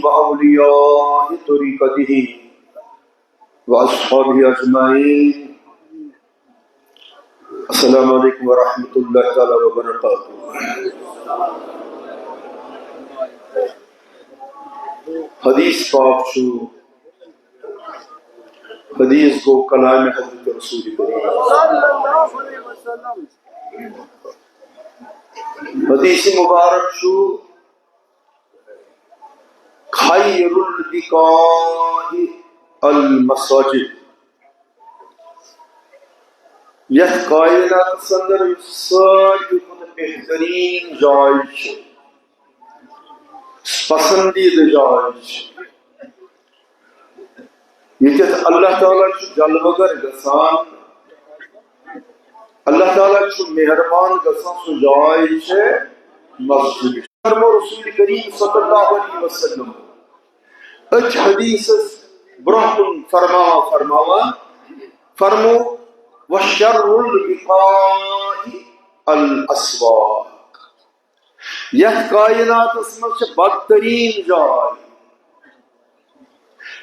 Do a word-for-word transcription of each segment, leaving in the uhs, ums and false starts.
وأولياء طريقته وأصحابه أجمعين. السلام عليكم ورحمة الله تعالى وبركاته. حدیث پاک چھُ، حدیث گوٚو کلام حضرت رسول کریم۔ حدیث مبارک چھُ، خیر البقاع المساجد۔ یتھ کائناتس اندر ساروی کھۄتہٕ بہترین جاے چھِ، پسندیدٕ جاے چھِ، ییٚتٮ۪تھ اللہ تعالیٰ چھُ جلوٕ گر گژھان، اللہ تعالیٰ چھُ مہربان گژھان، سُہ جاے چھِ مسجد۔ فرمو رسول کریم صلی اللہ علیہ وسلم، أتھۍ حدیثس برونٛہہ کُن فرماوان فرماوان فرمو، وشر البقاع الاسواق۔ یتھ کائناتس منٛز چھِ بدترین جاے،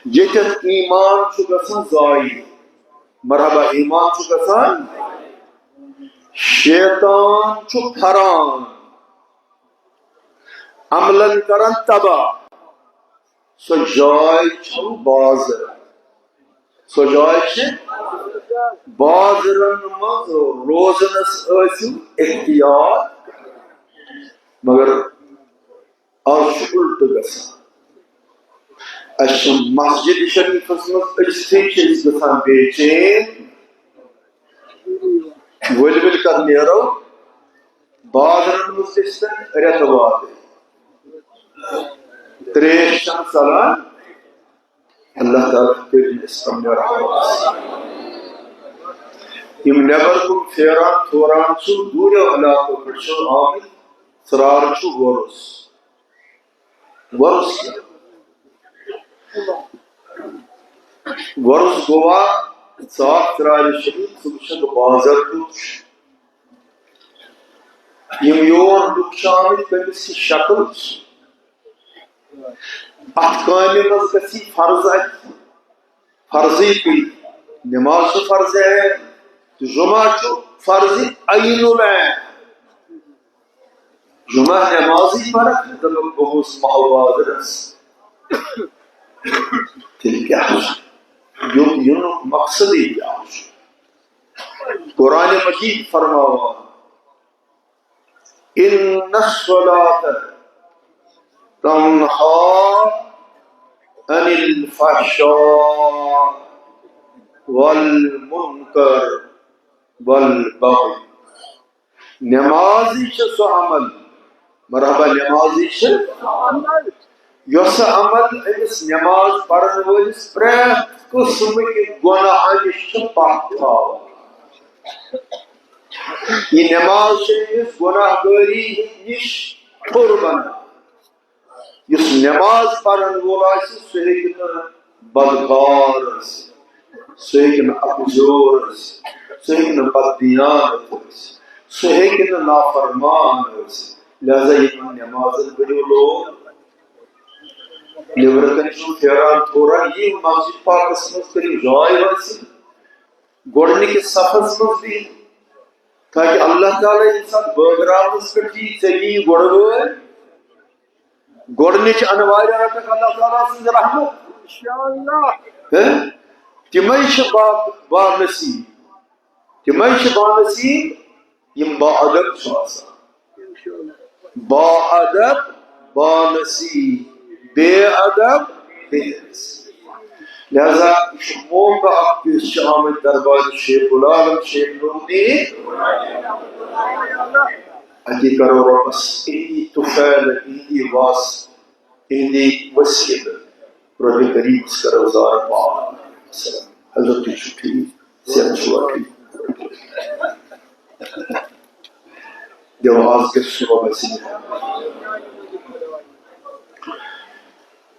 ییٚتٮ۪تھ ایمان چھُ گژھان ضایع۔ مرحبا، ایمان چھُ گژھان، شیطان چھُ پھران، عملن کران تباہ۔ سۄ جاے چھو بازر۔ سۄ جاے چھِ بازرن منٛز روزنس ٲسِو احتیاط۔ مگر آز چھُ اُلٹہٕ گژھان۔ اَسہِ چھُ مسجد شریفس منٛز أژتھٕے چھِ أسۍ گژھان بے چین۔ ؤلۍ ؤلۍ کر نیرو بازرن منٛز، أسۍ تن رٮ۪تہٕ وادے تریش چھنہٕ ژلان۔ اللہ تعالیٰ کٔرِنۍ أسۍ پننہِ رحمتس۔ یِم نٮ۪بر کُن پھیران تھوران چھِ، دوٗریو علاقو پٮ۪ٹھ چھِ آمٕتۍ، ژرارٕ چھُ وۄرُس۔ وۄرُس کیٛاہ؟ وۄرُس گوٚوا ژاکھ ژرارِ شریٖف، ژٕ وٕچھکھ بازر کیُتھ چھُ۔ یِم یور لُکھ چھِ آمٕتۍ، تٔمِس کِژھ شکل چھِ؟ اَتھ کامہِ منٛز گژھِ یہِ فرض اَتھِ، فرضٕے پیٚیہِ۔ نماز چھِ فرض عین، جمعہ چھُ فرض عین العین۔ جمعہ نمازٕے پرکھ، دَپَکھ بہٕ گوٚژھ محلہٕ بازرس۔ تیٚلہِ کیٛاہ چھُ؟ یوٚت یِنُک مقصدٕے کیٛاہ چھُ؟ قرآن مجید فرماوان، ان الصلاة تنہیٰ عن الفحشاء والمنکر والبغی۔ نمازٕے چھِ سُہ عمل، مرحبا، نمازٕے چھِ یۄس عمل أمِس نماز پرن وٲلِس پرٛٮ۪تھ قٕسمٕکۍ گۄناہن نِش چھِ پتھ تھاوان۔ یہِ نماز چھِ أمِس گۄناہ گٲری نِش ٹھوٚر بناوان۔ یُس نماز پرن وول آسہِ، سُہ ہیٚکہِ نہٕ بدکار ٲسِتھ، سُہ ہیٚکہِ نہٕ اپزیور ٲسِتھ، سُہ ہیٚکہِ نہٕ بددیانت ٲسِتھ، سُہ ہیٚکہِ نہٕ نافرمان ٲسِتھ۔ لہذا یِمن نمازن کٔرِو لوگ۔ نیبرٕ کنہِ چھُو پھیران تھوران، یِیِو مسجد پاکس منٛز، کٔرِو جاے حٲصِل۔ گۄڈٕنِکِس صفس منٛز بِہِو، تاکہِ اللہ تعالیٰ ییٚمہِ ساتہٕ بٲگراونس پٮ۪ٹھ یی، ژےٚ یی گۄڈٕ وٲرۍ۔ گۄڈٕنِچ انوارِ رٹکھ اللہ تعالیٰ سٕنٛز رحمت۔ انشاءاللہ۔ ہہ؟ تِمے چھِ با-، بانصیب۔ تِمے چھِ بانصیب، یِم با ادب چھِ آسان۔ با ادب، بانصیب، بے ادب، بے نصیب۔ لہذا یہِ چھُ موقع اکھ، یُس چھُ آمُت دربار شیخ العالم شیخ نوری۔ اتی کرو رۄبس اِہِنٛدی طفیل، اِہِنٛدی وس، اِہِنٛدی وسیلہٕ رۄبِ کریٖمس کرو زار پاک۔ حضرت چھُ ٹھیٖک، صحت چھُوا ٹھیٖک؟ دِوان آز کیٛاہ چھُ رۄبس یہِ؟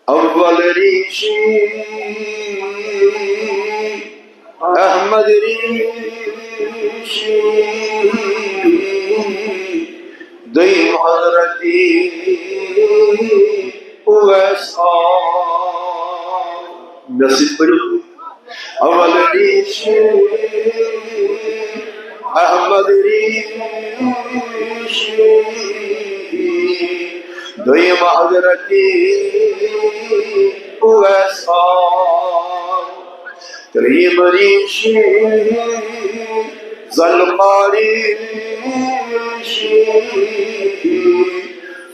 اول ریشی احمد ریشی، دوٚیِم حضرتی اویس آو۔ مےٚ سۭتۍ پٔرِو۔ اول ریٖشی احمد ریٖشی، دوٚیِم حضرت اویس آو، ترٛیٚیِم ریٖشی ذوالفقار ریٖشی،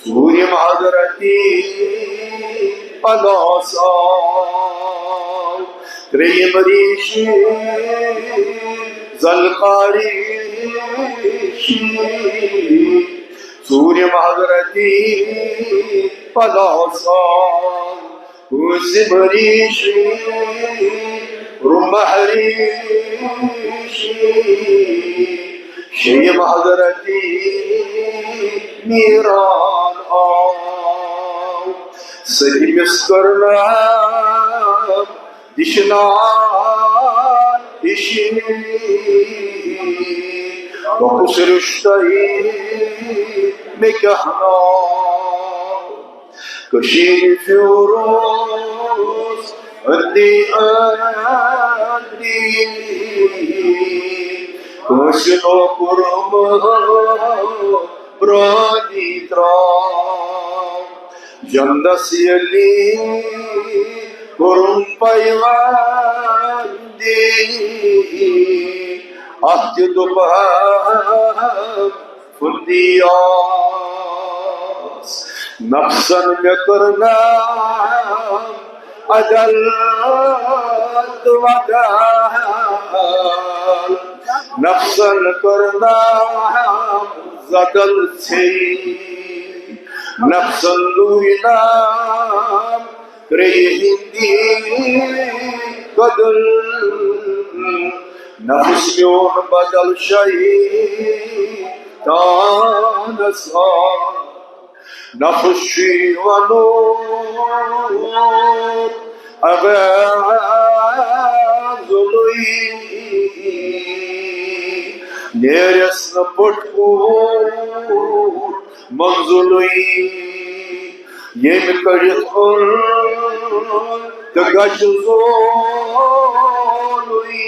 ژوٗرِم حضرت الحسن، ترٛیٚیِم ریٖشی ذوالفقار ریٖشی، ژوٗرِم حضرت الحسن، پٲنٛژِم ریٖشی رُمح ریٖشی، شیٚیِم حضرت میٖران آو، سٔتمِس کٔرنم دِشنان ہِشی، بہٕ کُس رِشتَے مےٚ کیٛاہ ناو؟ کٔشیٖرِ فیروز أنٛدی أنٛدی، کٲنٛسہِ نوکُر مہٕ برٛونٛدی ترٛاو۔ جندس ییٚلہِ کوٚرُم پیوندی، اَتھ تہِ دوٚپہم فُندی آس۔ نفسن مےٚ کٔرنم عدل ودل، نفسن کٔرنم زدل ژھے، نفسن لوٗرنم ترٛیٚیہِ ہِنٛدی بدل، نفس میون بدل شیطانس آو۔ نفس چھُے ونُن اویزُلٕے، نیرٮ۪س نہٕ پٹھوٗر منزلٕے، ییٚمہِ کٔڑِتھ اوٚن تہٕ گجہِ زولٕے،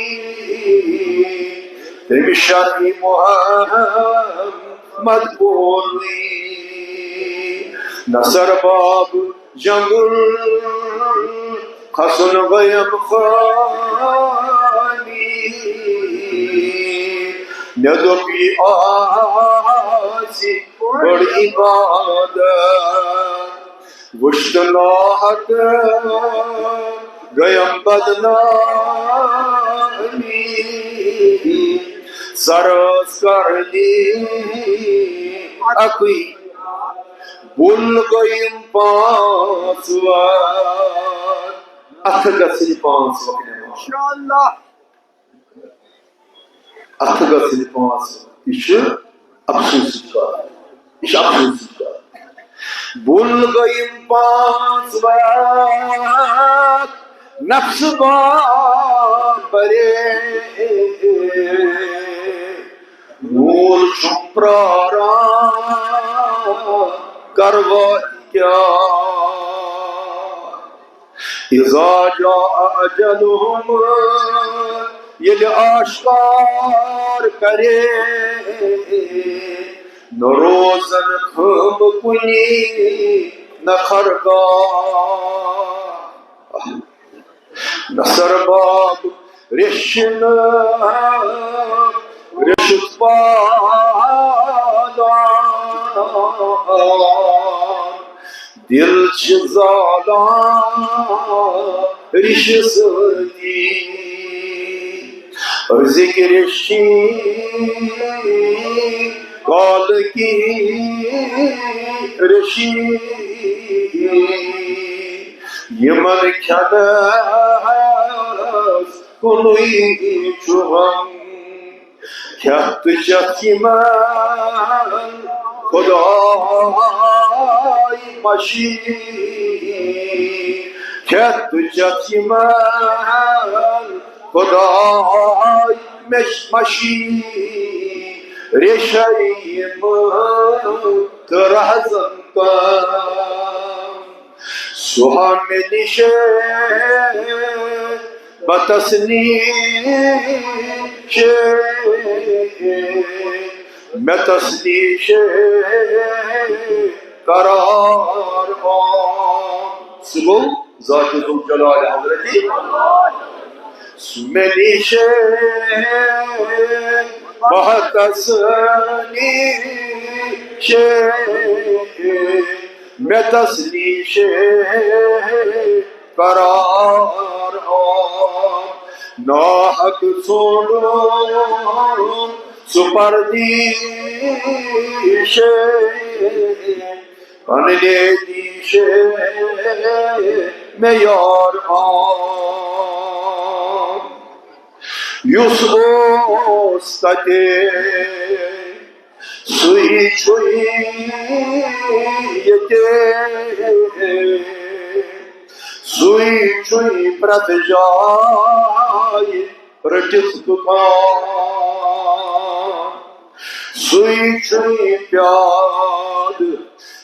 تٔمِس شرعی محمد بولٕے۔ نثر باب جنگل کھسُن غیم خانی، مےٚ دوٚپ یہِ آسہِ بٔڑ عبادت، وٕچھ تہٕ ناحق گٔیم بدنامی، سر ٲس کرنی اکُے، بُل گٔیم پانٛژھ وقت، اتھٕ گژھٕنۍ پانٛژھ وقت نماز۔ انشاءاللہ۔ اتھٕ گژھٕنۍ پانٛژھ وقت۔ یہِ چھُ افسوٗسٕچ کتھ۔ یہِ چھِ افسوٗسٕچ کتھ۔ بُل گٔیم پانٛژھ وقت، نفسہٕ بابرے۔ موٗل چھُم پراران، کرٕ وۄنۍ کیٛاہ؟ اذا جاء اجلهم، ییٚلہِ آشکار کرے، نہ روزن خٲمہٕ کُنی نہ خرگاہ۔ نثر باب ریٚشہِ نہٕ ریٚشہِ پالان، دِل چھِ زالان ریٚشہِ سۭتی۔ أزِکۍ ریٚشہِ، کالٕکی ریٚشہِ، یِمن کھٮ۪نس کُنُے چھُ غم۔ کھٮ۪تھ تہٕ چٮ۪تھ یِمن خۄداے مشی، کھٮ۪تھ تہٕ چٮ۪تھ یِمن خۄداے مش-، مشی، ریشے یِم تہٕ رہزن تام۔ سُہ ہا مےٚ نِش، بہٕ تس نِش، مےٚ تس نِش قرار آو۔ سُہ گوٚو ذات ذوالجلال حضرت۔ سُہ مےٚ نِش، بہٕ تس نِش، مےٚ تس نِش قرار آو۔ ناحق ژھونڈُن سُہ پردیش، پننے دیش مےٚ یار آو۔ یُس اوس تتہِ، سُے چھُے ییٚتہِ، سُے چھُے پرٛٮ۪تھ جایہِ رٔٹِتھ دُکان۔ سُے چھُے پیاد،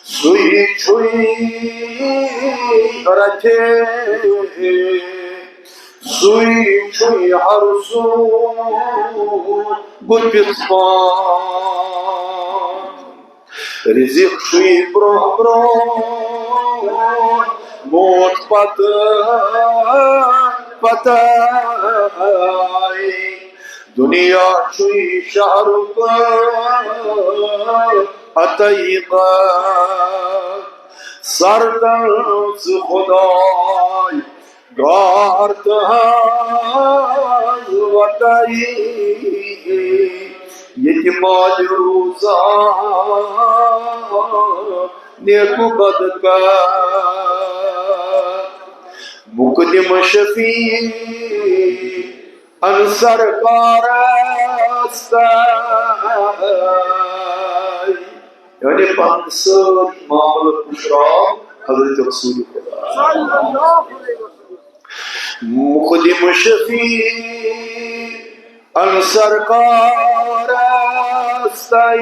سُے چھُے رتھے، سُے چھُے ہر سُہ گُپِتھ پان۔ رزق چھُے برونٛہہ برونٛہہ، موت پتہٕ پتہٕ۔ دُنیا چھُے شہرُک عطیقہ، سردن ژٕ خداے گار تہٕ حظ وتائی، ییٚتہِ مالہِ روزان نیک و بد کا۔ مقدم شفیع ان سرکارس تام، یعنی پنٕنۍ سٲری معاملہٕ پُشراو حضرت رسول خدا۔ مقدم شفیع ان سرکارس تام،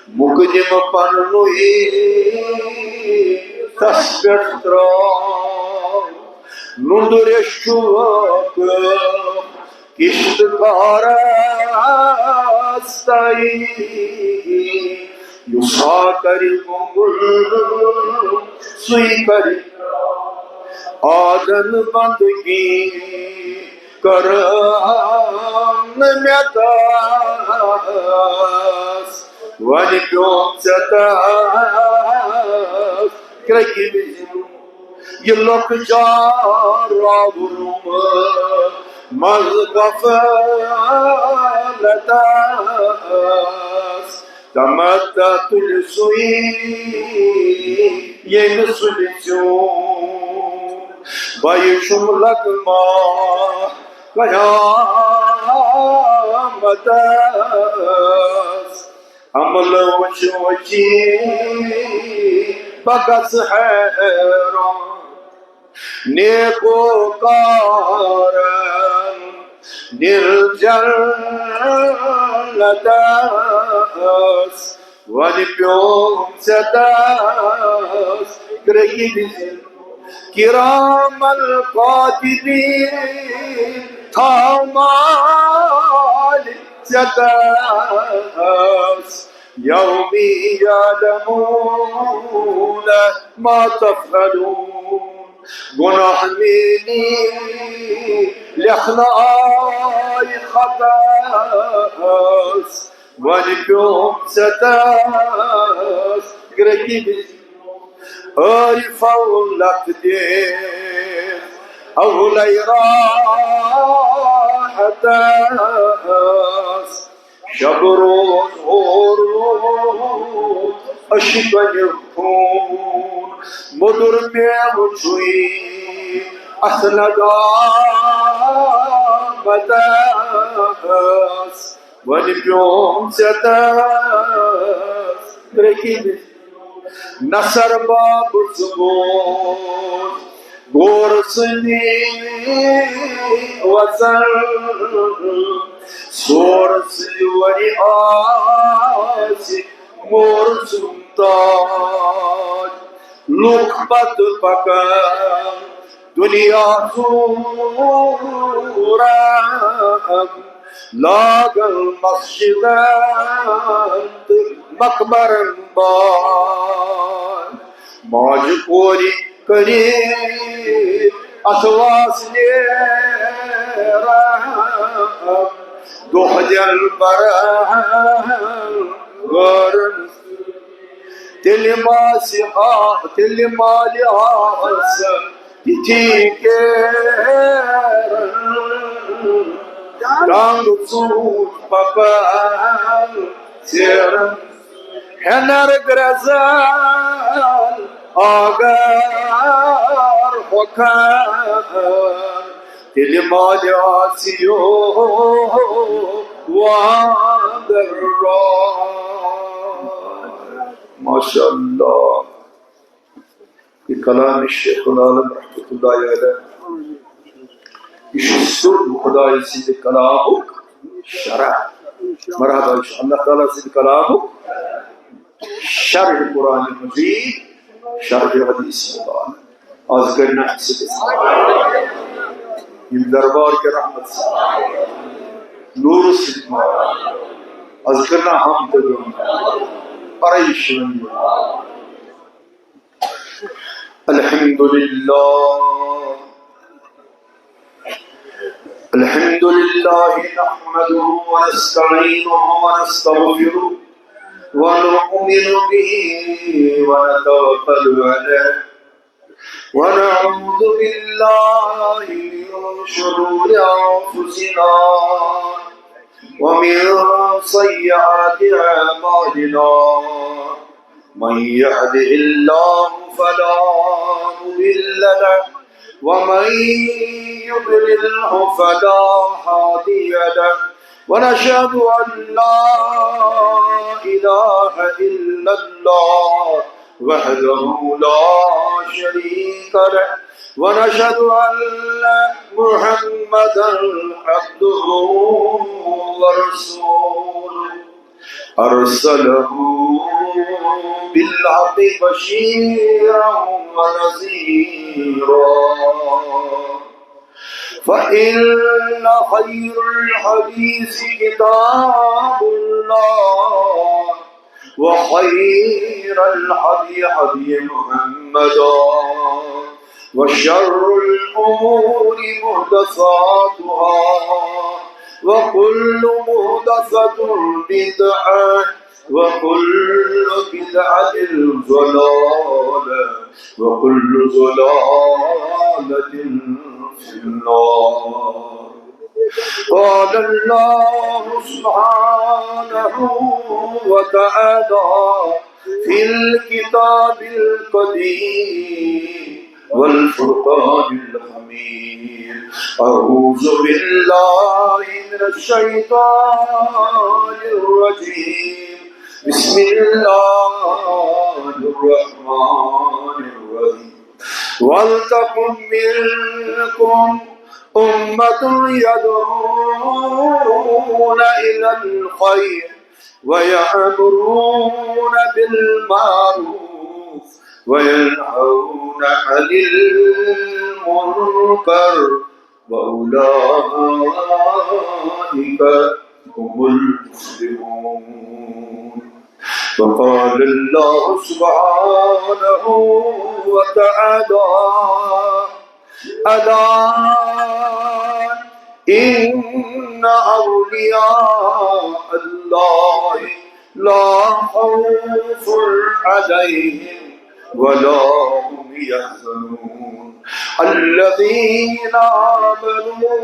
مقدم پننُے تس پٮ۪ٹھ تراو۔ نُندٕ ریٚش چھُ کشت کارس تام، یُس ہا کرِ گُنگُن سُے کرِ آدن بندگی کرن مےٚ تس۔ وۄنۍ پیوم ژےٚ تس کرٛکہِ وِزِ یہِ لۄکچار راوُرمُت منٛز غفلتس۔ تمتع تُلہِ سُے ییٚمہِ سُلہِ زیوٗن۔ بہٕ چھُم لگما قیامتس۔ عمل وچھ وچی بہٕ گژھٕ حیران۔ نیکو کارن دِل جنتس۔ وۄنۍ پیوم ژےٚ تس کرٛکہِ وِزِ کرام القاتلین تھاو مالہِ ژےٚ تس۔ یوم یعلمون ما تفعلون۔ گناہ میٲنی لیکھنہٕ آے خطس۔ وۄنۍ پیوم ژےٚ تس کرٛکہِ وِزِ عارفو لتھ دِتھ اولے راحتس۔ شب روز ہور روز اشکنہِ خوٗن، مۄدُر میوٕ چھُے اتھ ندامتس۔ وۄنۍ پیوم ژےٚ تس کرٛکہِ وِزِ نثر باب ژٕ بوز، غور سٕنٛدِ وژن۔ سورس یورِ آسہِ مور سُنٛد تاج۔ لوٗکھ پتہٕ پکان دُنیا ژوٗرن، لاگن مسجدن تہٕ مقبرن بان۔ ماجہِ کورِ کٔرِتھ اَتھٕ واس نیران، دۄہ دِن بران غٲرن۔ تیٚلہِ ما آسہِ آ-، تیٚلہِ مالہِ آسن تِتھی کیرن۔ ٹانٛگہٕ ژوٗنٛٹھۍ پکان ژیرن۔ ہٮ۪نر گرٛزان آگار ہۄکھان، تیٚلہِ مالہِ آسہِ یو وانٛدر راے۔ ماشاء اللہ۔ یہِ کلام شیخ العالم رحمتہ اللہ علیہ، یہِ چھُ سیوٚد خدایہِ سٕنٛدِ کلامُک شرح۔ مرحبا، یہِ چھُ اللہ تعالیٰ سٕنٛدِ کلامُک شرح قرآن مجید، شرح حدیث مبارک۔ از کٔرۍ نہٕ اَسہِ سۭتۍ یِم دربار کہِ رحمت سۭتۍ، نوٗرٕ سۭتۍ مبارک۔ از کٔرۍ نہٕ ہم تہٕ غم، پریشٲنی۔ الحمد لله. الحمد لله نحمده ونستعينه ونستغفره ونؤمن به ونتوكل عليه ونعوذ بالله من شرور أنفسنا ومن سيئات أعمالنا. من يهده الله فلا مضل له ومن يضلله فلا هادي له. ونشهد أن لا إله إلا الله وحده لا شريك له. ونشهد أن محمدا عبده ورسوله. أرسله بالحق بشيرا ونذيرا. فإن خير الحديث كتاب الله وخير الهدي هدي محمد وشر الأمور محدثاتها وكل محدثة بدعة وكل بدعة ضلالة وكل ضلالة في النار. قال الله سبحانه وتعالى في الكتاب القديم والفرقان الحميد. أعوذ بالله من الشيطان الرجيم. بسم الله الرحمن الرحيم. ولتكن منكم أمة يدعون إلى الخير ويأمرون بالمعروف وينهون عن المنكر وأولئك هم المفلحون. وقال الله سبحانه وتعالى: ألا إن أولياء الله لا خوف عليهم ولا هم يحزنون. الذين آمنوا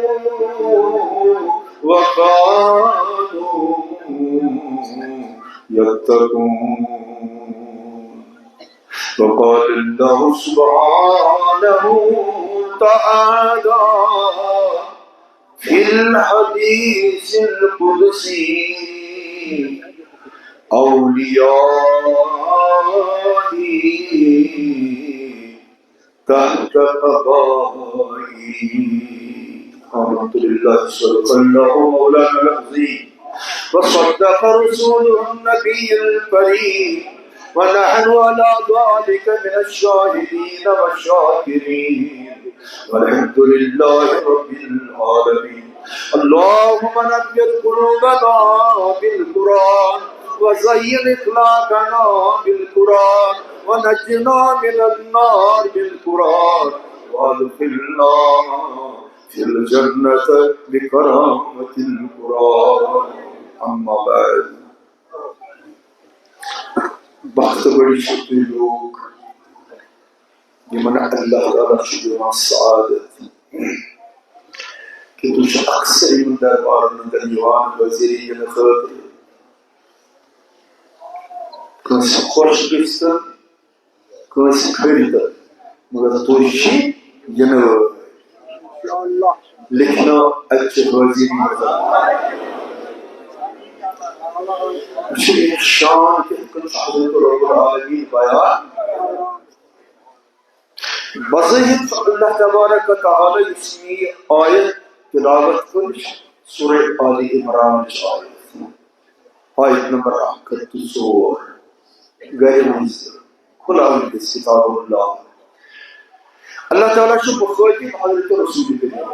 وكانوا يتقون. وقال الله سبحانه وتعالى في الحديث القدسي: أوليائي تحت قضائي. آمنت بالله، صدق الله مولانا العظيم، وصدق رسوله النبي الكريم، ونحن على ذلك من الشاهدين والشاكرين. والحمد لله رب العالمين. اللهم نور قلوبنا بالقرآن، وزين أخلاقنا بالقرآن، ونجنا من النار بالقرآن، وأدخلنا في الجنة بكرامة القرآن. أما بعد. بخت بڑی چھِ تُہۍ لوٗکھ، یِمن اللہ تعالیٰ چھُ دِوان سعادت، کہِ تُہۍ چھِو اکثر یِمن دربارن اندر یِوان حٲضری دِنہٕ خٲطرٕ۔ کٲنٛسہِ خۄش گٔژھتن، کٲنٛسہِ کھٔرۍ تن، مگر تُہۍ چھِ یِنہٕ وٲلۍ۔ لیکھنو اَتہِ چھِ حٲضری منٛز۔ وٕچھِو، یہِ شان کِتھ کٔنۍ چھُ حضرت رب العالمین بیان۔ بظٲہِر چھُ اللہ تبارک و تعالیٰ، یُس مےٚ یہِ آیت تلاوت کٔر، سورہ آل عمرانٕچ آیت، آیت نمبر اکھ ہتھ تہٕ ژور، گرِ منٛز کھُلاوٕنۍ گژھِ کتاب اللہ۔ اللہ تعالیٰ چھُ مخٲطب حضرت رسول کریم۔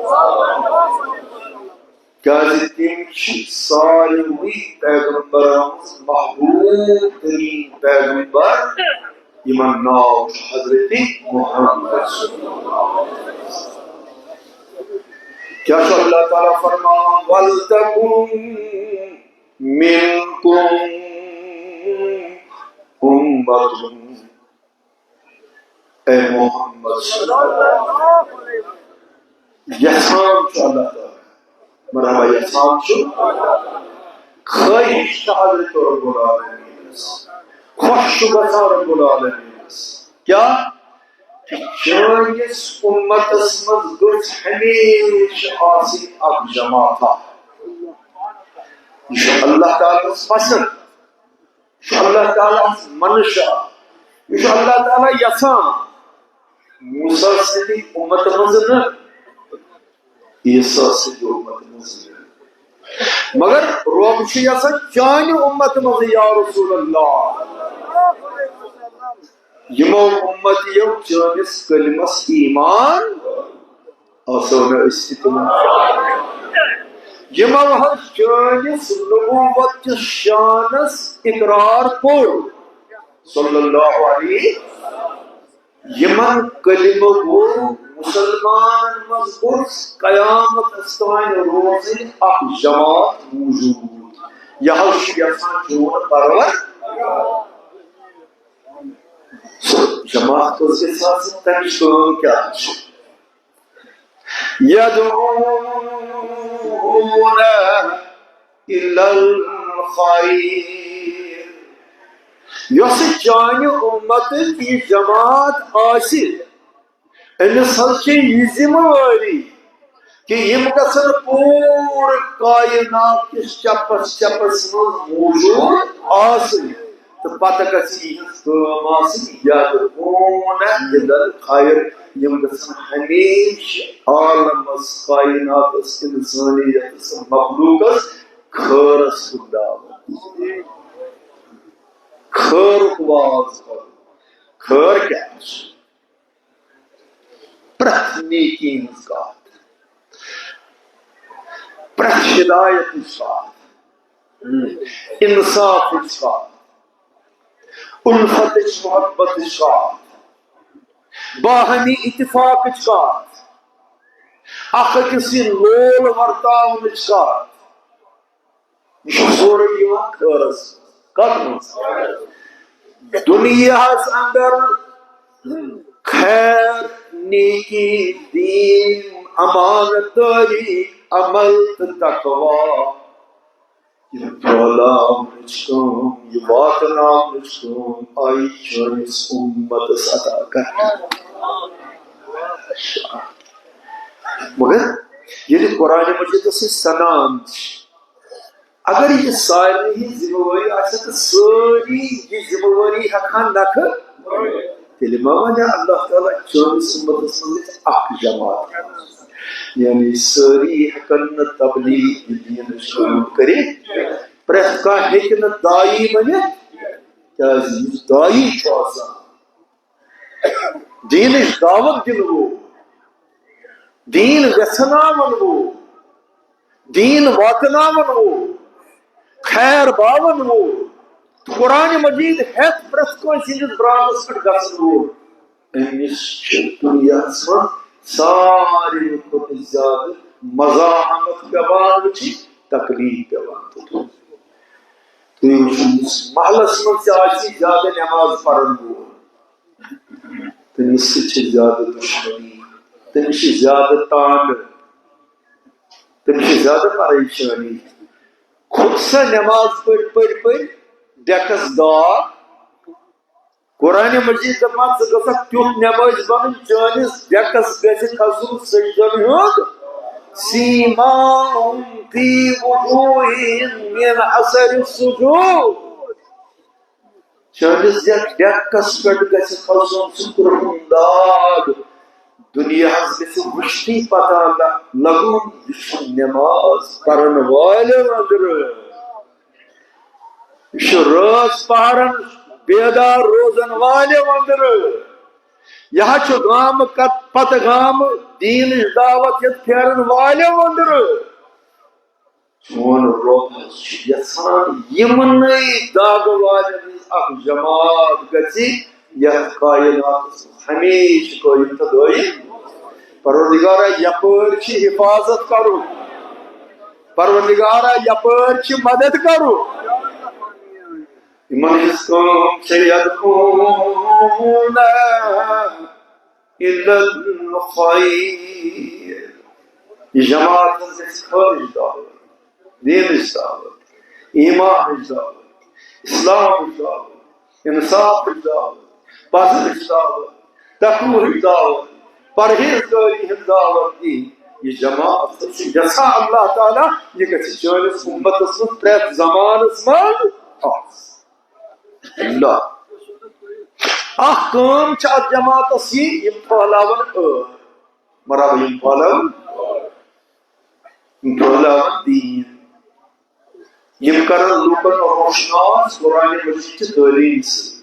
کیازِ تِم چھِ ساروٕے پیغمبرن منٛز محبوب تریٖن پیغمبر، یِمن ناو چھُ حضرت محمد صلی اللہ علیہ وسلم۔ کیٛاہ چھُ اللہ تعالیٰ فرمان؟ "ولتکن منکم امۃ"، اے محمد صلی اللہ علیہ وسلم، یژھان چھُ اللہ تعالیٰ، مرحبا، یژھان چھُ، خٲہِش چھِ حضرت رب العالمینس، خۄش چھُ گژھان رب العالمینس۔ کیٛاہ؟ کہِ چٲنِس اُمتس منٛز گٔژھ ہمیشہٕ آسٕنۍ اکھ جماعتہ۔ یہِ چھُ اللہ تعالیٰ ہس پسند۔ یہِ چھُ اللہ تعالیٰ ہس منشا، یہِ چھُ اللہ تعالیٰ یژھان۔ موسیٰ سٕنٛدِ اُمتہٕ منٛز نہٕ، عیسیٰ سٕنٛدِ اُمتہٕ منٛز نہٕ، مگر رۄب چھُ یژھان چانہِ اُمتہٕ منٛز، یا رسول اللہ۔ یِمو اُمتیو چٲنِس کلمس ایمان آسو نہٕ أسۍ تہِ تِمن۔ یِمو حظ چٲنِس نبوت کِس شانس اقرار کوٚر، صلی اللہ علیہ، یِمن کلمہٕ گوٚو مسلمانن منٛز گوٚژھ قیامتس تام روزٕنۍ اکھ جماعت موجود۔ یہِ حظ چھُ یژھان چون پرور۔ سۄ جماعت کۄس گژھِ آسٕنۍ، تَمِچ کٲم کیٛاہ چھِ؟ یدعون الی الخیر۔ یۄس چانہِ اُمتٕچ یہِ جماعت آسہِ، أمِس حظ چھِ یہِ ذمہٕ وٲری کہِ یِم گژھن پوٗرٕ کائنات کِس چپس چپس منٛز موجود آسٕنۍ، تہٕ پتہٕ گژھِ یِہنٛز کٲم آسٕنۍ یدعون الی الخیر، یِم گژھن ہمیشہٕ عالمس، کائناتس، انسانیتس، مخلوقس خٲرس کُن دعوت دِنۍ۔ خٲرُک واز کرُن۔ خٲر کیٛاہ چھُ؟ پرٛٮ۪تھ نیکی ہٕنٛز کتھ، پرٛٮ۪تھ ہدایتٕچ کتھ، انصافٕچ کتھ، الفتٕچ محبتٕچ کتھ، باہمی اتفاقٕچ کتھ، اکھ أکِس سۭتۍ لول ورتاونٕچ کتھ۔ یہِ چھُ سورُے یِوان خٲرس منٛز۔ کتھ منٛز؟ دُنیاہس اندر خیر، نیکی، دین، امانت دٲری، عمل تہٕ تقویٰ۔ یہِ پھٔہلاونٕچ کٲم، یہِ واتناونٕچ کٲم آیہِ چٲنِس اُمتس عطا کرنہٕ۔ مگر ییٚلہِ قرآن مجیدس أسۍ سنان چھِ، اگر یہِ سارنٕے ہٕنٛز ذمہٕ وٲری آسہِ، تہٕ سٲری یہِ ذمہٕ وٲری ہٮ۪کہٕ ہن نکھٕ، تیٚلہِ ما ونہِ اللہ تعالیٰ، چٲنِس اُمتس منٛز گژھِ اکھ جماعت آسٕنۍ۔ یعنی سٲری ہٮ۪کن نہٕ تبلیغ دینٕچ کٲم کٔرِتھ، پرٛٮ۪تھ کانٛہہ ہیٚکہِ نہٕ داعی بٔنِتھ، کیازِ یُس داعی چھُ آسان، دیٖنٕچ دعوت دِنہٕ وول، دیٖن ویژھناوَن وول، دیٖن واتناوَن وول، خیر باوَن وول، قرآن مجید ہٮ۪تھ پرٛٮ۪تھ کٲنٛسہِ ہٕنٛدِس برٛانٛدَس پٮ۪ٹھ گژھَن وول، أمِس چھِ دُنیاہَس منٛز ساروی کھۄتہٕ زیادٕ مزاحمت پٮ۪وان وٕچھِنۍ، تکلیٖف پٮ۪وان تُلٕنۍ۔ تُہۍ وٕچھِو، یُس محلَس منٛز تہِ آسہِ زیادٕ نٮ۪ماز پَرَن وول، تٔمِس سۭتۍ چھِ زیادٕ دُشمنی، تٔمِس چھِ زیادٕ تانہٕ، تٔمِس چھِ زیادٕ پریشٲنی۔ کھوٚت سا نٮ۪ماز پٔرۍ پٔرۍ پٔرۍ ڈٮ۪کَس داغ۔ قرآن مجید دَپان، ژٕ گژھکھ تیُتھ نٮ۪مٲزۍ بَنُن، چٲنِس ڈٮ۪کَس گژھِ کھسُن سٔجدَن ہُنٛد۔ سیماہم فی وجوہہم من اثر السجود۔ چٲنِس یَتھ ڈٮ۪کَس پٮ۪ٹھ گژھِ کھسُن سُہ کرٛہُن داغ۔ دُنیاہَس گژھِ وٕچھتھٕے پتہ لَ-، لَگُن، یہِ چھُ نٮ۪ماز پَرَن والٮ۪و أنٛدرٕ۔ یہِ چھُ رٲژ پَہرَن بیدار روزَن والٮ۪و أنٛدرٕ۔ یہِ ہا چھُ گامہٕ کت-، پتہٕ گامہٕ دیٖنٕچ دعوت ہٮ۪تھ پھیرَن والٮ۪و أنٛدرٕ۔ چون رۄب حظ چھُ یژھان یِمنٕے داغہٕ والٮ۪ن ہٕنٛز اکھ جماعت گژھِ، یتھ کائناتس منٛز ہمیشہٕ قٲیِم تہٕ دٲیِم۔ پروردگارا، یپٲرۍ چھِ حفاظت کرُن۔ پروردگارا، یپٲرۍ چھِ مدد کرُن۔ یِمن ہٕنٛز کٲم چھِ یدعون الا الخیر۔ یہِ جماعت حظ گژھِ خٲرٕچ دعوت، دیٖنٕچ دعوت، ایمانٕچ دعوت، اسلامٕچ دعوت، انصافٕچ دعوت، پزرٕچ دعوت، تقوہٕچ دعوت، پرہیزگٲری ہٕنٛز دعوت دِنۍ۔ یہِ جماعت حظ چھِ یژھان اللہ تعالیٰ یہِ گژھِ چٲنِس اُمتس منٛز پرٛٮ۪تھ زمانس منٛز آسٕنۍ۔ اللہ۔ اکھ کٲم چھِ اتھ جماعتس یہِ، یِم پھٔہلاون ٲر۔ مرحبا، یِم پھٔہلاون، یِم پھٔہلاون دیٖن۔ یِم کرن لوٗکن روشناس قرآن مجید چہِ تعلیٖم سۭتۍ۔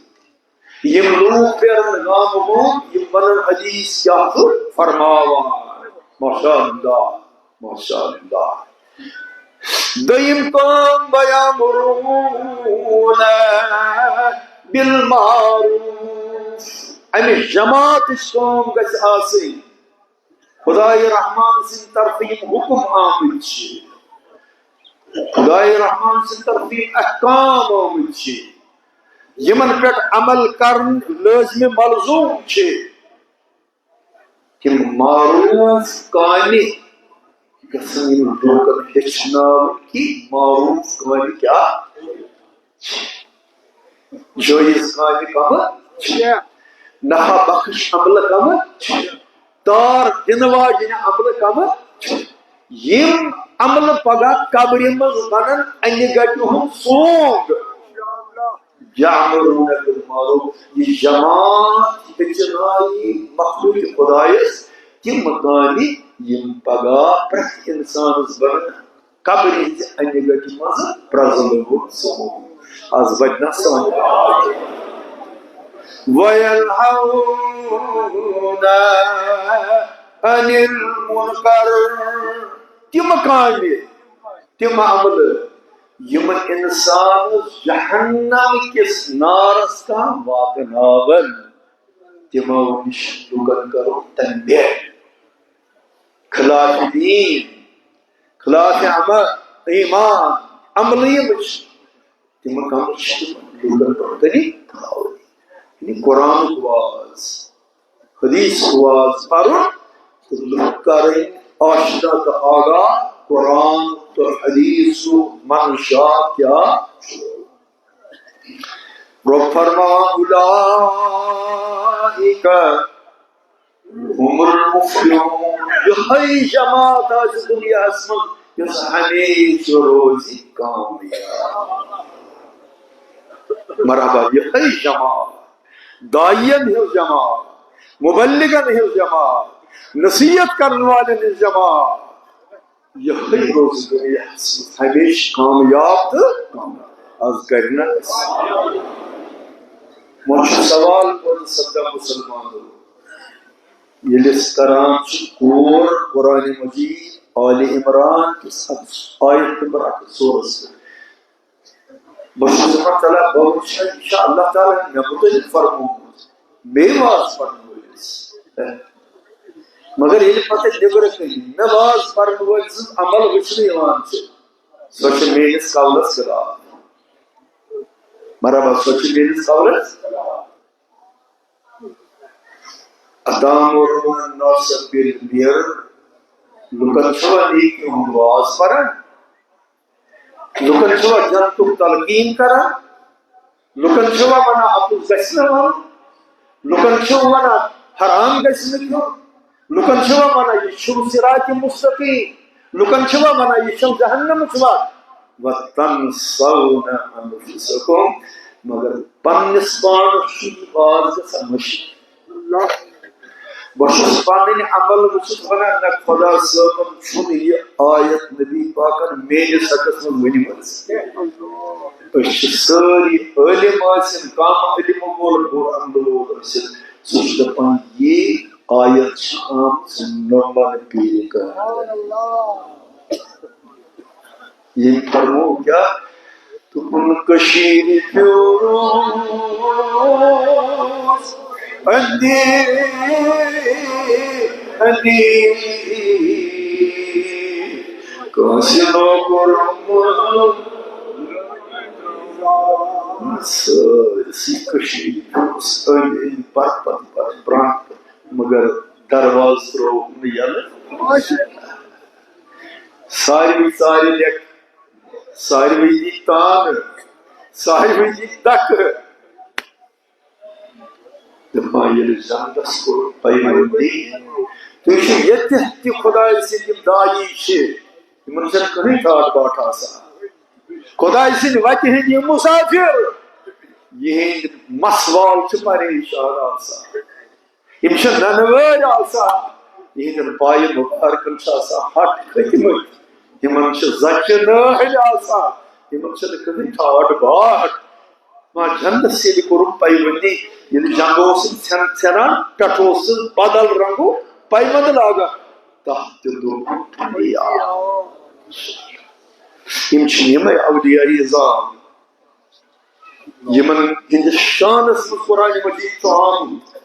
یِم لوٗکھ پھیرن گامہٕ گام، یِم ونن حدیث کیٛاہ چھُ فرماوان۔ ماشاء اللہ، ماشاء اللہ۔ دوٚیِم کٲم، وَیَأْمُرُونَ بِالْمَعْرُوفِ۔ اَمہِ جماعتٕچ کٲم گژھِ آسٕنۍ۔ خدایہِ رحمان سٕنٛدِ طرفہٕ یِم حُکم آمٕتۍ چھِ، خدایہِ رحمان سٕنٛدِ طرفہٕ یِم احکام آمٕتۍ چھِ، یِمن پٮ۪ٹھ عمل کرُن لٲزمِ ملزوٗم چھِ۔ تِم معروف کامہِ گژھن یِم لوٗکن ہیٚچھناوٕنۍ کہِ معروف کامہِ کیٛاہ چھِ۔ جٲیز کامہِ کمہٕ چھِ؟ نفع بخش عملہٕ کمہٕ چھِ؟ تار دِنہٕ واجنہِ عملہٕ کمہٕ چھِ؟ یِم عملہٕ پگاہ قبرِ منٛز بنن انہِ گٹہِ ہُنٛد سونگ۔ یأمرون بالمعروف، یہِ جماعت ہیٚچھناوِ مخلوق خدایس تِم کامہِ، یِم پگاہ پرٛٮ۪تھ انسانس بنن قبرِ ہٕنٛزِ انہِ گٹہِ منٛز پرٛزلہٕ وُن سون۔ از بچہِ نا سٲنۍ آواز۔ وَيَنْهَوْنَ عَنِ الْمُنْكَرِ، تِم کامہِ، تِم عملہٕ، یِم انسانس جہنم کِس نارس تام واتناون، تِمو نِش لُکن کرو تنبیہ۔ خلاف دین، خلاف عمل، ایمان، عملہٕ یِم چھِ، تِم کم چھِ تِمن لُکن برونٛہہ کنہِ تھاوٕنۍ۔ یعنی قرآنُک واز، حدیثُک واز پرُن تہٕ لُکھ کرٕنۍ آشنا تہٕ آگاہ قرآن تہٕ حدیثُک منشا کیٛاہ چھُ۔ رۄب فرماوان، اولئک هم المفلحون۔ یِہے جماعت آسہِ دُنیاہس منٛز یۄس ہمیشہِ روزِ کامیاب۔ مرحبا، یِہے جماعت، داعین ہٕنٛز جماعت، مبلغن ہٕنٛز جماعت، نصیحت کرن والٮ۪ن ہٕنٛز جماعت۔ یِہے روزِ دُنیاہس منٛز ہمیشہِ کامیاب تہٕ کامیاب۔ از کرِ نہ أسۍ۔ وۄنۍ چھُ سوال پٲدٕ سپدان مُسلمانو، ییٚلہِ أسۍ کران چھِ غور قرآن مجید آل عمران کِس اکھ آیت نمبر اکھ سورس پٮ۪ٹھ۔ بہٕ چھُس دَپان، تعالیٰ، بہٕ وٕچھٕ، یہِ چھا اللہ تعالیٰ ہن مےٚ مُتعلِق فرمومُت، مے واز پرن وٲلِس؟ مگر ییٚلہِ پتہٕ نیٚبرٕ کنہِ مےٚ واز پرن وٲلۍ سٕنٛز عمل وٕچھنہٕ یِوان چھِ، سۄ چھِ میٲنِس قولس خلاف۔ برابر، سۄ چھِ میٲنِس قولس خلاف۔ اتامرون الناس بالبر، لُکن چھُوا نیکی ہُنٛد واز پران؟ لُکن چھُوا جنتُک تلقین کران؟ لُکن چھُوا ونان اَپُز گژھِ نہٕ وَنُن؟ لُکن چھُوا ونان حرام گژھِ نہٕ کھیوٚن؟ لُکن چھُوا ونان یہِ چھُو صراط مستقیم؟ لُکن چھُوا ونان یہِ چھُو جہنمٕچ وَتھ؟ وَتَنْسَوْنَ أَنْفُسَكُمْ، مگر پننِس پانس چھُ یہِ واز گژھان مٔشِتھ۔ بہٕ چھُس پنٕنۍ عمل وٕچھِتھ ونان، نہ، خۄدا صٲبن چھُنہٕ یہِ آیت نبی پاکن میٲنِس حقس منٛز ؤنمٕژ۔ أسۍ چھِ سٲری عٲلِم ٲسِن، کم علم وول، بوٚڑ عملہٕ وول ٲسِن، سُہ چھُ دپان، یہِ آیت چھِ آمٕژ نومن پیٖرِ کاملہِ۔ ییٚمۍ فرموو کیٛاہ؟ دوٚپُن، کٔشیٖرِ پیوٚو روز أندی أندی، کٲنٛسہِ نوکُر مول۔ سٲرسٕے کٔشیٖرِ پیوٚس أندۍ أندۍ، پتہٕ پتہٕ پتہٕ برٛونٛہہ، مگر دروازٕ ترٛووُکھ نہٕ یَلہٕ۔ ساروٕے ژارِ لیٚکھ، ساروٕے دِتۍ تانہٕ، ساروٕے دِتۍ دَکہٕ۔ دَپان، ییٚلہِ جنتَس کوٚر پیوندی، تُہۍ چھِو ییٚتہِ تہِ خۄداے سٕنٛدۍ یِم داعی چھِ، یِمَن چھَنہٕ کٕہٕنۍ ٹھاٹھ باٹھ آسان۔ خۄداے سٕنٛدۍ وَتہِ ہٕنٛدۍ یِم مُسافِر، یِہِنٛدۍ مَس وال چھِ پریشان آسان۔ یِم چھِ ننہٕ وٲرۍ آسان، یِہِنٛدٮ۪ن پایہِ مُبارکَن چھِ آسان ہَٹ کھٔتۍمٕتۍ، یِمَن چھِ زَچہِ نٲلۍ آسان، یِمَن چھِنہٕ کٕہٕنۍ ٹھاٹھ باٹھ۔ ما جنتس ییٚلہِ کوٚرُکھ پیوندی، ییٚلہِ جنگ اوس ژھٮ۪ن-، ژھٮ۪نان، پٮ۪ٹھٕ اوس سُہ بدل رنگو پیوند لاگان، تَتھ تہِ دوٚپُکھ، یِم چھِ یِمے اولیاء عظام۔ یِمن ہٕنٛدِس شانس منٛز قرآن مجید چھُ آمُت،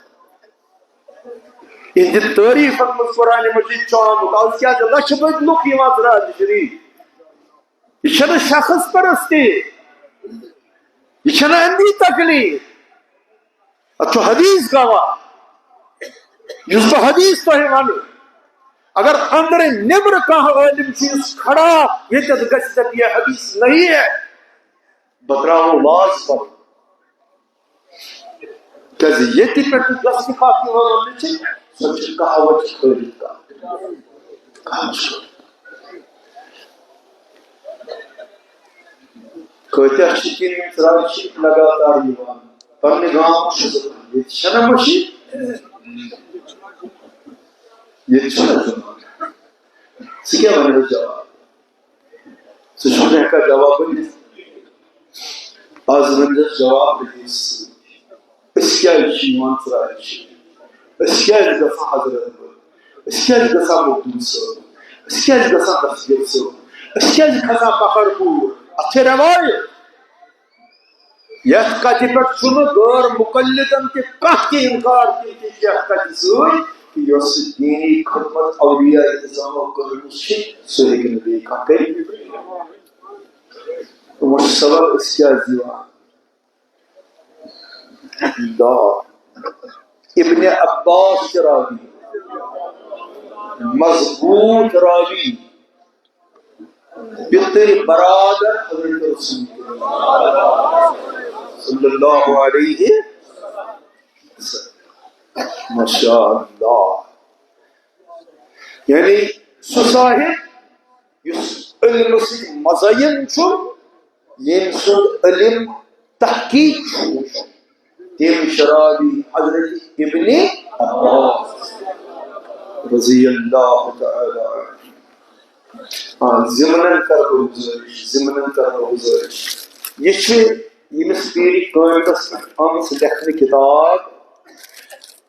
یِہنٛدِ تعریٖفن منٛز قرآن مجید چھُ آمُت۔ از کیٛازِ لچھِ بٔدۍ لُکھ یِوان ژرارِ شریف؟ یہِ چھَنہٕ شخص پرستی، یہِ چھَنہٕ اندی تکلیف، اتھ چھُ حدیث گواہ، یُس بہٕ حدیث تۄہہِ ونہٕ۔ اگر أنٛدرٕ نیٚبرٕ کانٛہہ عٲلِم چھُ یُس کھڑا، ییٚتٮ۪تھ گژھِ دَپہِ، یہِ حدیث نہیں ہے، بہٕ ترٛاوو واز پَرُن۔ کیٛازِ ییٚتہِ پٮ۪ٹھ یۄس تہِ کَتھ یِوان وَننہٕ چھِ، سۄ چھِ کہاوت خٲلی کَتھ۔ کہاوت چھِ۔ کۭتیٛاہ چھِ تِم، یِم ژرارِ شریٖف لگاتار یِوان۔ پننہِ گامُک چھُ دَپان، ییٚتہِ چھَنہ مٔشیٖد؟ ییٚتہِ چھَنہ زٔمیٖن؟ ژٕ کیٛاہ وَنکھ جواب؟ ژٕ چھُکھ نہٕ ہٮ۪کان جواب ؤنِتھ۔ آز ؤنۍزٮ۪س جواب أمِس سۭتۍ۔ أسۍ کیٛازِ چھِ یِوان ژرارِ شریٖف؟ أسۍ کیٛازِ گژھان حضرت بل؟ أسۍ کیٛازِ گژھان مخدوٗم صٲب؟ أسۍ کیٛازِ گژھان دستگیر صٲب؟ أسۍ کیٛازِ کھسان پکھر پوٗر؟ اَتھ چھِ رٮ۪وایت۔ یَتھ کَتھِ پٮ۪ٹھ چھُنہٕ غٲر مُقلِدَن تہِ کانٛہہ تہِ اِنکار کٔرِتھ یَتھ کَتھِ سۭتۍ کہِ یۄس دینی خدمت اولیاء عظامو کٔرمٕژ چھِ، سُہ ہیٚکہِ نہٕ بیٚیہِ کانٛہہ کٔرِتھ۔ وۄنۍ چھُ سوال، أسۍ کیٛازِ یِوان؟ دا ابن عباس چھِ راوی، مضبوط راوی، پِتٕرۍ برادر حضرت رسول صلی اللہ علیہ وسلم۔ ماشاء اللہ۔ یعنی سُہ صاحب یُس علمہٕ سۭتۍ مزین چھُ، ییٚمہِ سُنٛد علم تحقیق چھُ، تِم چھِ راوی حضرت ابن عباس رضی اللہ تعالیٰ عنہ۔ آ، ضمنن کرٕ بہٕ گُزٲرِش، ضمنن کرٕ بہٕ گُزٲرِش۔ یہِ چھِ ییٚمِس پیٖرِ کٲمِلَس پٮ۪ٹھ آمٕژ لیکھنہٕ کِتاب،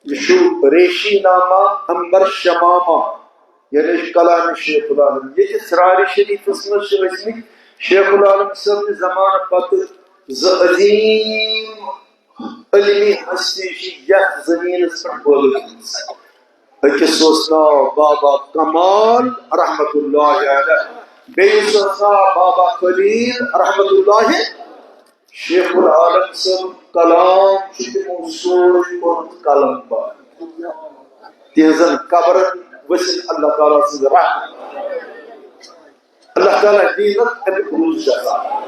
یہِ چھُ ریشی نامہ عنبر شمامہ، یعنی یہِ چھُ کلام شیخ العالم۔ ییٚتہِ ژرارِ شریٖفَس منٛز چھِ ٲسمٕتۍ شیخ العالم صٲبنہِ زمانہٕ پتہٕ زٕ عظیٖم علمی ہستی چھِ یَتھ زٔمیٖنَس پٮ۪ٹھ پٲدٕ گٔمٕژ۔ أکِس اوس ناو بابا کمال رحمت اللہ علیہ، بیٚیِس اوس ناو بابا خلیل رحمت اللہ۔ شیخ العالم سُنٛد کلام چھُ تِمو سورُے کوٚرمُت قلم بند۔ تِہنٛزن قبرن ؤسِن اللہ تعالیٰ سٕنٛز رحمت۔ اللہ تعالیٰ دِیِن اَتھ اَمیُک روٗد جزا۔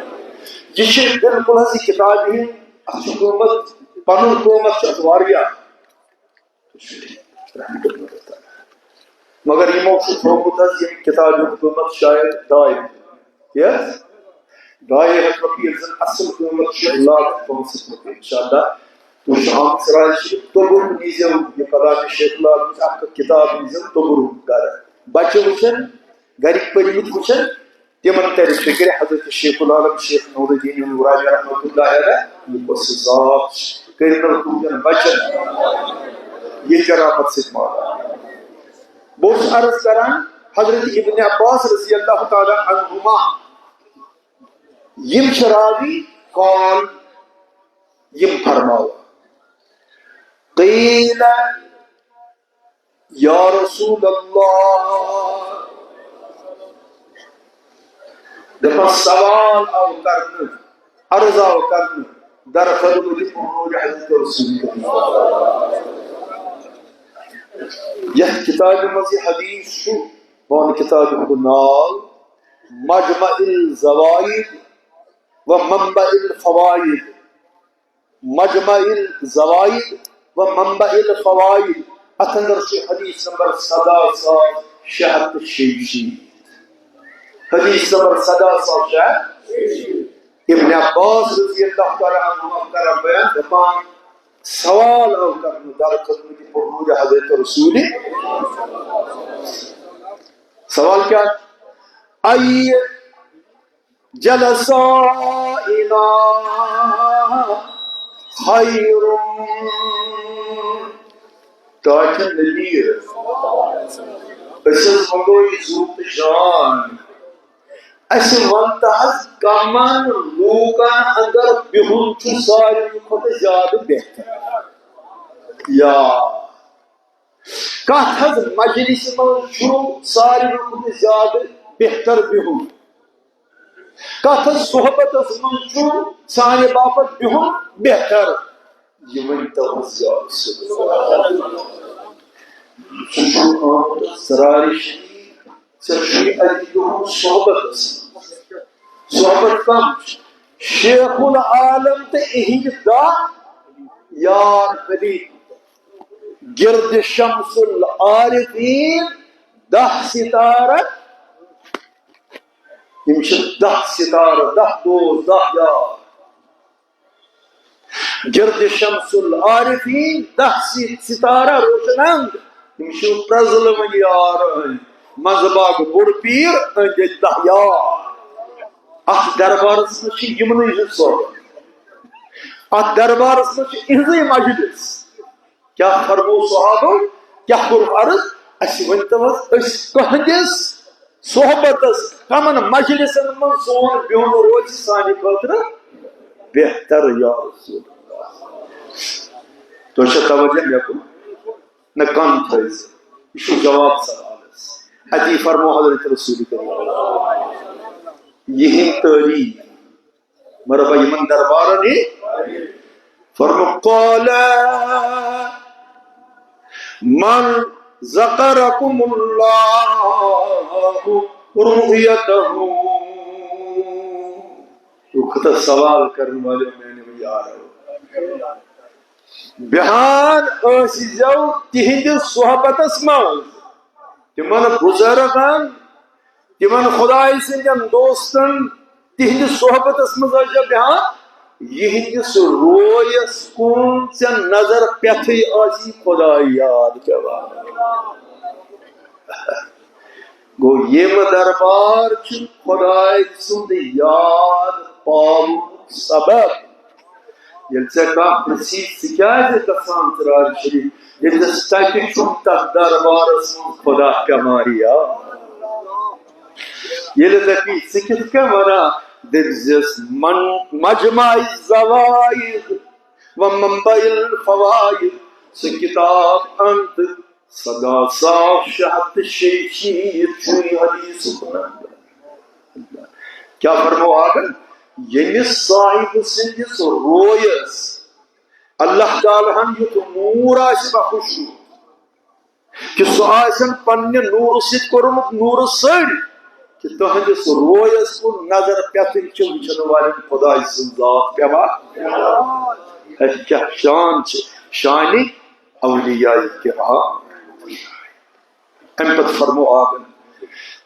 یہِ چھِ بالکل حظ یہِ کِتابہِ ہِنٛد، اَتھ چھُ قۭمَتھ، پَنُن قۭمَتھ چھُ اَتھ واریاہ۔ مگر یِمو چھُ تھوٚومُت حظ ییٚمہِ کِتابہِ ہُنٛد قۭمَتھ شاید ڈاے ہَتھ۔ یہِ حظ؟ ڈاے ہَتھ رۄپیہِ، ییٚلہِ زَن اَصٕل قۭمَتھ چھُ لاکھ پانٛژھ ہَتھ رۄپیہِ۔ اِنشاء اللہ، تُہۍ چھِو آمٕتۍ راجہِ، توٚبرُک نیٖزیو یہِ کلامِ شیخ العالم اَکھ کِتاب نیٖزیو توٚبرُک گَرٕ۔ بَچہٕ وٕچھَن، گَرِکۍ پٔرۍمٕتۍ وٕچھَن، تِمن ترِ فکرِ حضرت شیخ العالم شیخ نور الدین نورانی رحمت اللہ علیہ، یہِ کۄس ذات چھِ، کٔرِنو تُہنٛدٮ۪ن بچن یہِ کرامت سۭتۍ مالا۔ بہٕ اوسُس عرض کران، حضرت ابن عباس رضی اللہ تعالیٰ عنہما، یِم چھِ راوی، قال، یِم فرماوان، قیل، یا رسول اللہ، دپان سوال آو کرنہٕ، عرض آو کرنہٕ، در خدمت حضور حضرت رسول اللہ۔ یتھ کتابہِ منٛز یہِ حدیث چھُ، بہٕ ونہٕ کتابہِ ہُنٛد ناو، مجمع الزوائد و منبع الفوائد۔ مجمع الزوائد و منبع الفوائد، اتھ اندر چھُ حدیث نمبر سداہ ساس شےٚ ہتھ تہٕ شیٚیہِ شیٖتھ۔ حدیث نمبر سداہ ساس شےٚ ہتھ۔ ابن عباس رضی اللہ تعالیٰ عنہما کران بیان، دپان، سوال آو کرنہٕ در خدمت حضور حضرت رسول۔ سوال کیا؟ ای جلسائنا خیر۔ ٹاٹھٮ۪ن نبی، أسۍ حظ منٛگو یہِ زُو تہٕ جان۔ اَسہِ وَن تہٕ حظ، کَمَن لوٗکَن اَندَر بِہُن چھُ ساروی کھۄتہٕ زیادٕ بہتر؟ یا کتھ حظ مجلسہِ منٛز چھُ ساروی کھۄتہٕ زیادٕ بہتر بِہُن؟ کتھ حظ صحبتس منٛز چھُ سانہِ باپتھ بِہُن بہتر؟ یہِ ؤنۍ تو حظ یا رسول اللہ۔ سُہ چھُ آمُت ژرارِ شریٖف، ژےٚ چھُے اَتہِ بِہُن صحبتس منٛز۔ صحبت کم چھِ؟ شیخ العالم تہٕ اِہِنٛدۍ دَہ یار حبیب۔ گرد شمس العارفین دَہ ستارٕ، یِم چھِ دَہ ستارٕ، دَہ دوست، دَہ یار۔ گرد شمس العارفین دَہ سی-، ستارٕ روشن انگ، یِم چھِ پرٛزلوٕنۍ یار أنٛدۍ۔ منٛزٕ باغ بوٚڑ پیٖر، أنٛدۍ أنٛدۍ دَہ یار۔ اَتھ دربارس منٛز چھِ یِمنٕے ہٕنٛز صحبت۔ اَتھ دربارس منٛز چھِ اِہِنٛزٕے مجلس۔ کیٛاہ فرموو صحابو؟ کیٛاہ کوٚر عرض؟ اَسہِ ؤنۍ تو حظ، أسۍ کٕہٕنٛدِس صحبتس، کمن مجلسن منٛز سون بِہُن روزِ سانہِ خٲطرٕ بہتر، یا رسول اللہ؟ تُہۍ چھا توجہ مےٚ کُن؟ نہ، کن تھٲیِو۔ یہِ چھُ جواب سوالس۔ اَتی فرموو حضرت رسول کریم، یِہِنٛدۍ تعریٖف، مگر بہٕ یِمن دربارن یہِ فرموو، قال من ذکرکم اللہ رؤیتہ۔ تو خطا سوال کرنے والے میانیو یارو۔ بیہان ٲسۍزیو تِہنٛدِس صحبتس منٛز، تِمن بُزرگن، تِمن خداے سٕنٛدٮ۪ن دوستن، تِہنٛدِس صحبتس منٛز ٲسۍزیو بیہان، یِہنٛدِس رویس کُن ژےٚ نظر پٮ۪تھٕے آسی خداے یاد پٮ۪وان۔ گوٚو، یِم دربار چھِ خداے سُنٛد یاد پاونُک سبب۔ ییٚلہِ ژےٚ کانٛہہ پرٛژھِ، "ژٕ کیٛازِ گژھان ژرارِ شریٖف؟" ییٚلہِ دَپٮ۪س، "تَتہِ چھُم تَتھ دربارَس منٛز خۄدا پٮ۪وان یاد۔" ییٚلہِ دَپی، "ژٕ کِتھ کٔنۍ وَنان؟" دٔپۍزٮ۪س، "من مجمع الزوائد و منبع الفوائد، سُہ کِتاب اَن تہٕ سدا صاف شہد تہٕ شیشی چھُے حدیثُک نمبر۔" کیٛاہ فرمو آقن؟ ییٚمِس صاحب سٕنٛدِس رویس اللہ تعالیٰ ہن یُتھ نوٗر آسہِ بخشمُت، کہِ سُہ آسن پننہِ نوٗرٕ سۭتۍ کوٚرمُت نوٗرٕ سٔرۍ، کہِ تُہنٛدِس رویس کُن نظر پٮ۪تھٕے چھِ وٕچھن والٮ۪ن خۄداے سٕنٛز ذات پٮ۪وان۔ اَسہِ کیٛاہ شان چھِ شانہِ اولیاء کرام۔ اَمہِ پتہٕ فرمو آقن،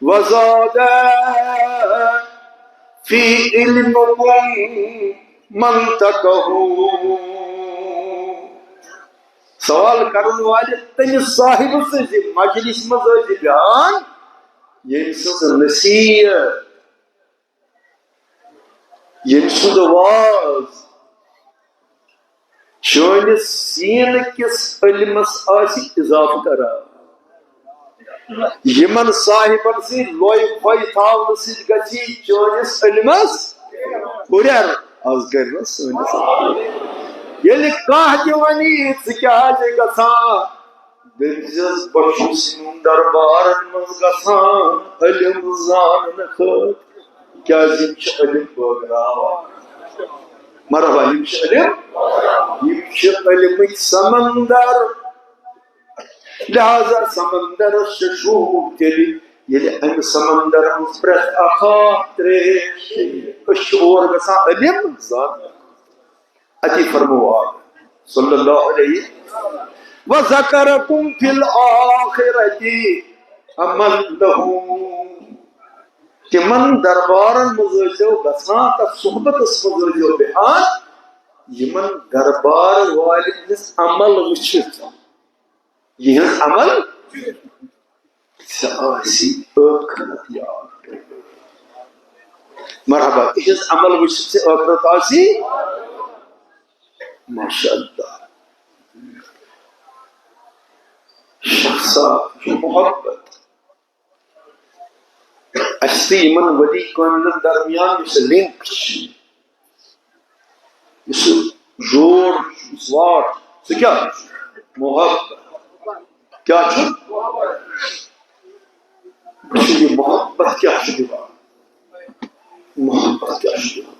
"وزاد فی علمکم منطقہ۔" سوال کرن والہِ تٔمِس صاحبس سٕنٛزِ مجلس منٛز ٲسۍ بیان، ییٚمہِ سٕنٛز نصیحت، ییٚمہِ سُنٛد واز چٲنِس سیٖنہٕ کِس علمس آسہِ اضافہٕ کران۔ یِمن صاحبن سۭتۍ لۄے پھۄے تھاونہٕ سۭتۍ گژھی چٲنِس علمس ہُرٮ۪ر۔ از کرِ نہ سٲنِس۔ ییٚلہِ کانٛہہ تہِ ونی، "ژٕ کیٛازِ گژھان؟" دٔپۍزٮ۪س، "بہٕ چھُس یِمن دربارن منٛز گژھان علم زاننہٕ خٲطرٕ، کیٛازِ یِم چھِ علم بٲگراوان۔" مرحبا، یِم چھِ علم، یِم چھِ علمٕکۍ سمندر۔ لہذا سمندرس چھِ شوٗب تیٚلہِ، ییٚلہِ امہِ سمندر منٛز پرٛٮ۪تھ اکھ آب ترٛیش چیٚیہِ۔ أسۍ چھِ اور گژھان علم زاننہٕ۔ اتی فرمو آقا صلی اللہ علیہ، "وذکرکم فی الآخرۃ عملہ۔" تِمن دربارن منٛز ٲسۍزیو گژھان، تتھ صحبتس منٛز ٲسۍزیو بیہان، یِمن دربار والٮ۪ن ہٕنٛز عمل وٕچھِتھ، یِہٕنٛز عمل ژےٚ آسی ٲخرت یاد۔ مرحبا، یِہٕنٛز عمل وٕچھِتھ ژےٚ ٲخرت آسی۔ ماشاء اللہ۔ شخصا چھُ محبت۔ اَسہِ تہٕ یِمن ؤلی کامٮ۪ن درمیان یُس لِنک چھِ، یُس یہِ جوڑ چھُ، یُس واٹھ چھُ، سُہ کیٛاہ چھُ؟ محبت۔ کیٛاہ چھُ؟ وٕچھِو، یہِ محبت کیٛاہ چھُ دِوان؟ محبت کیٛاہ چھُ دِوان؟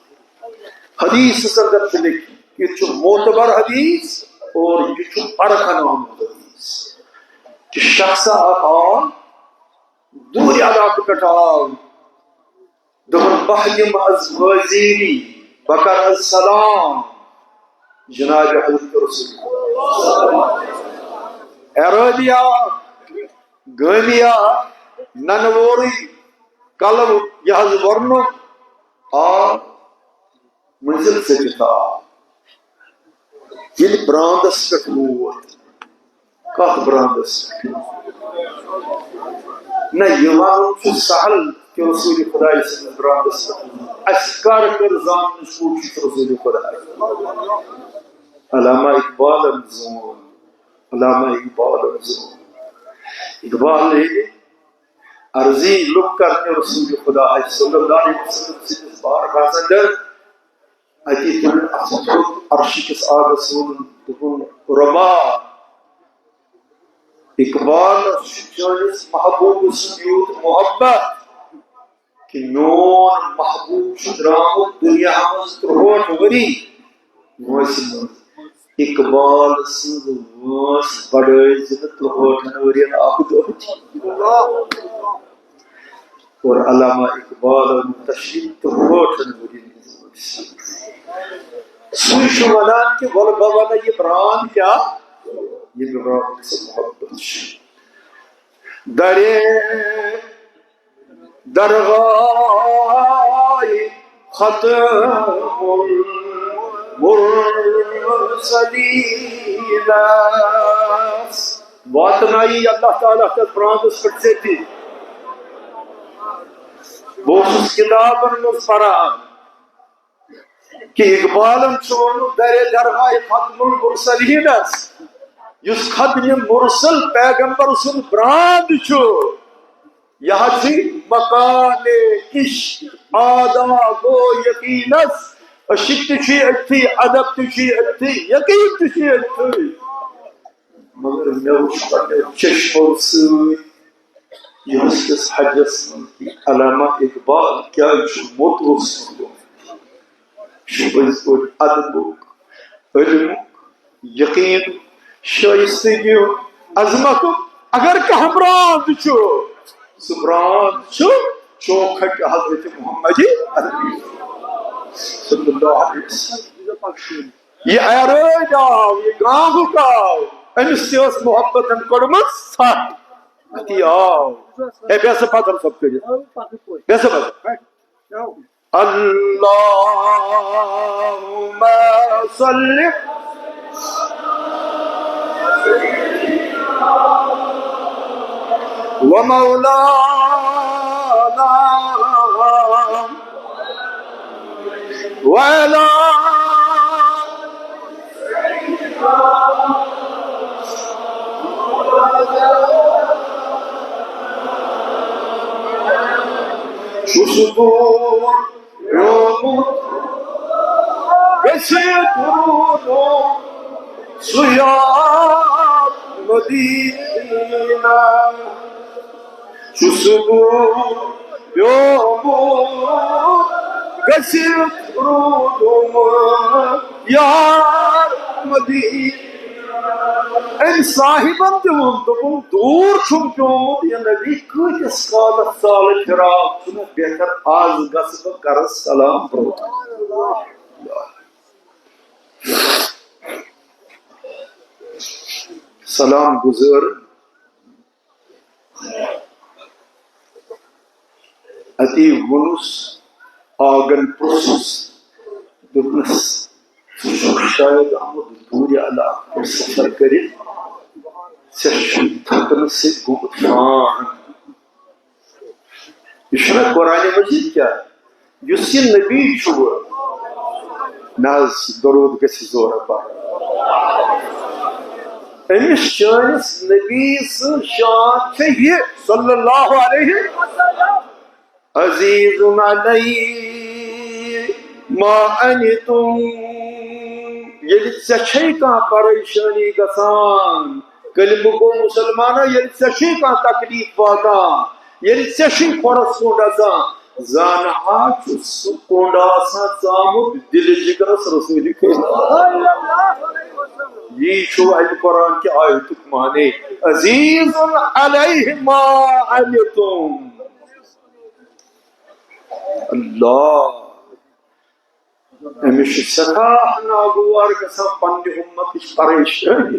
حدیثس اندر چھُ لیکھِتھ، یہِ چھُ معتبر حدیث اور یہِ چھُ پرکھن آمُت حدیث، کہِ شخص اکھ آو دوٗرِ علاقہٕ پٮ۪ٹھ آو، دوٚپُن، "بہٕ دِمہٕ از حٲضیٖری، بہٕ کرٕ از سلام جناب حضرت رسول اللہ۔ عرٲبیا، گٲمیا، ننہٕ وورٕے، کلہٕ یہِ حظ وۄرنُک آو، مٔنزِل ژٔٹِتھ آو۔" ییٚلہِ براندس پٮ۪ٹھ ووت، کتھ براندس؟ نہ، یہِ ونُن چھُ سہل کہِ رسول خداے سٕنٛدِس براندس پٮ۪ٹھ۔ اسہِ کر کٔر زاننٕچ کوٗشش رسول خداے؟ علامہ اقبالن زون، علامہ اقبالن زون۔ اقبال ییٚلہِ عرضی لُکھ کرنہِ رسول خداے صلی اللہ علیہ وسلم سٕنٛدِس بارگاہس اندر، اتی تُل اَتھٕ تھوٚد عرشہِ کِس آگس ووٚنُن، دوٚپُن، "رۄبا، اقبالس چھُ چٲنِس محبوٗبہٕ سُنٛد یوٗت محبت کہِ میون محبوٗب چھُ درٛامُت دُنیاہس منٛز ترٛوہٲٹھ ؤری وٲنٛسہِ منٛز۔ اقبال سٕنٛز وٲنٛس بڑٲے زِ نہٕ ترٛوہٲٹھن ؤرین اکھ دۄہ تہِ۔" اور علامہ اقبال تشریف تہٕ وٲٹھن ؤرین ہٕنٛز وٲنٛس۔ سُے چھُ ونان کہِ وَلہٕ بہٕ وَنہٕ یہِ برٛانٛد کیٛاہ؟ یہِ برٛانٛد کِس محبت چھُ۔ درے درگاہ ختم المرسلین۔ واتنایی اللہ تعالیٰ تَتھ برٛانٛدَس پٮ۪ٹھ ژےٚ تہِ۔ بہٕ اوسُس کِتابَن منٛز پَران، کہ اقبالن چھُ ووٚنمُت درِ درگاہ ختم المرسلینس، یُس ختم مرسل پیغمبر سُنٛد براند چھُ، یہِ حظ چھُ مقام عشق، آداب و یقینس۔ عشق تہِ چھُ أتھی، ادب تہِ چھُ أتھی، یقین تہِ چھُ أتھی۔ مگر مےٚ وُچھ پننیو چشمو سۭتۍ یُس کِس حجس منٛز تہِ علامہ اقبال کیٛازِ چھُ موٚت اوسمُت۔ چھُ پٔزۍ پٲٹھۍ ادبُک، علمُک، یقین، شائستگی، عظمتُک۔ اگر کانٛہہ براند چھُ، سُہ براند چھُ چوکھٹ حضرت محمد عربی صلی اللہ علیہ وسلم۔ یہِ ایرٲج آو، یہِ گانگُک آو، أمِس تہِ ٲس محبتن کٔڑمٕژ ژھٹھ۔ اَتی آو۔ ہے، بیٚہہ سا پتھر صٲب کٔرِتھ۔ بیٚہہ سا پتھر۔ اللهم صل ومولانا وعلى چھُس بہٕ پیومُت گٔژھِتھ روٗدُم سُہ یار مدینہ۔ چھُس بہٕ پیومُت گٔژھِتھ روٗدُم یار مدینہ۔ أمۍ صاحبن تہِ ووٚن، دوٚپُن، دوٗر چھُم پیومُت، یہِ نبی کۭتِس کالس ژالہٕ فراق چھُنہ، بہتر آز گژھٕ بہٕ کرٕ سلام برونٛٹھ۔ سلام گُزٲر۔ اَتی ووٚنُس، آگن پرٛژھُس، دوٚپنَس، "ژٕ چھُکھ شاید آمُت دوٗرِ علاقہٕ پٮ۪ٹھ سفر کٔرِتھ، ژےٚ چھُے تھکنہٕ سۭتۍ گوٚمُت فان۔" یہِ چھُنہ قرآنِ مجیٖد کیٛاہ؟ یُس یہِ نبی چھُ، نہ حظ، درود گژھِ زورٕ پَرُن۔ أمِس چٲنِس نبی سٕنٛز شان چھےٚ یہِ، صلی اللہ علیہ وسلم۔ عزیز علیہ ما عنتم، ییٚلہِ ژےٚ چھے کانٛہہ پریشٲنی گژھان، کلمہٕ گوٚو مُسلمانہ، ییٚلہِ ژےٚ چھُے کانٛہہ تکلیٖف واتان، ییٚلہِ ژےٚ چھُے کھۄرس کوٚنٛڈ اژان، زانہٕ ہا چھُ سُہ کوٚنٛڈ آسان ژامُت دِلہِ جگرس رسوٗلِ کریم۔ یی چھُ اَمہِ قرآن کہِ آیتُک معنی، عزیز علیہ ما عنتم۔ اللہ۔ أمِس چھُ سٮ۪ٹھاہ ناگوار گژھان پننہِ اُمتٕچ پریشٲنی،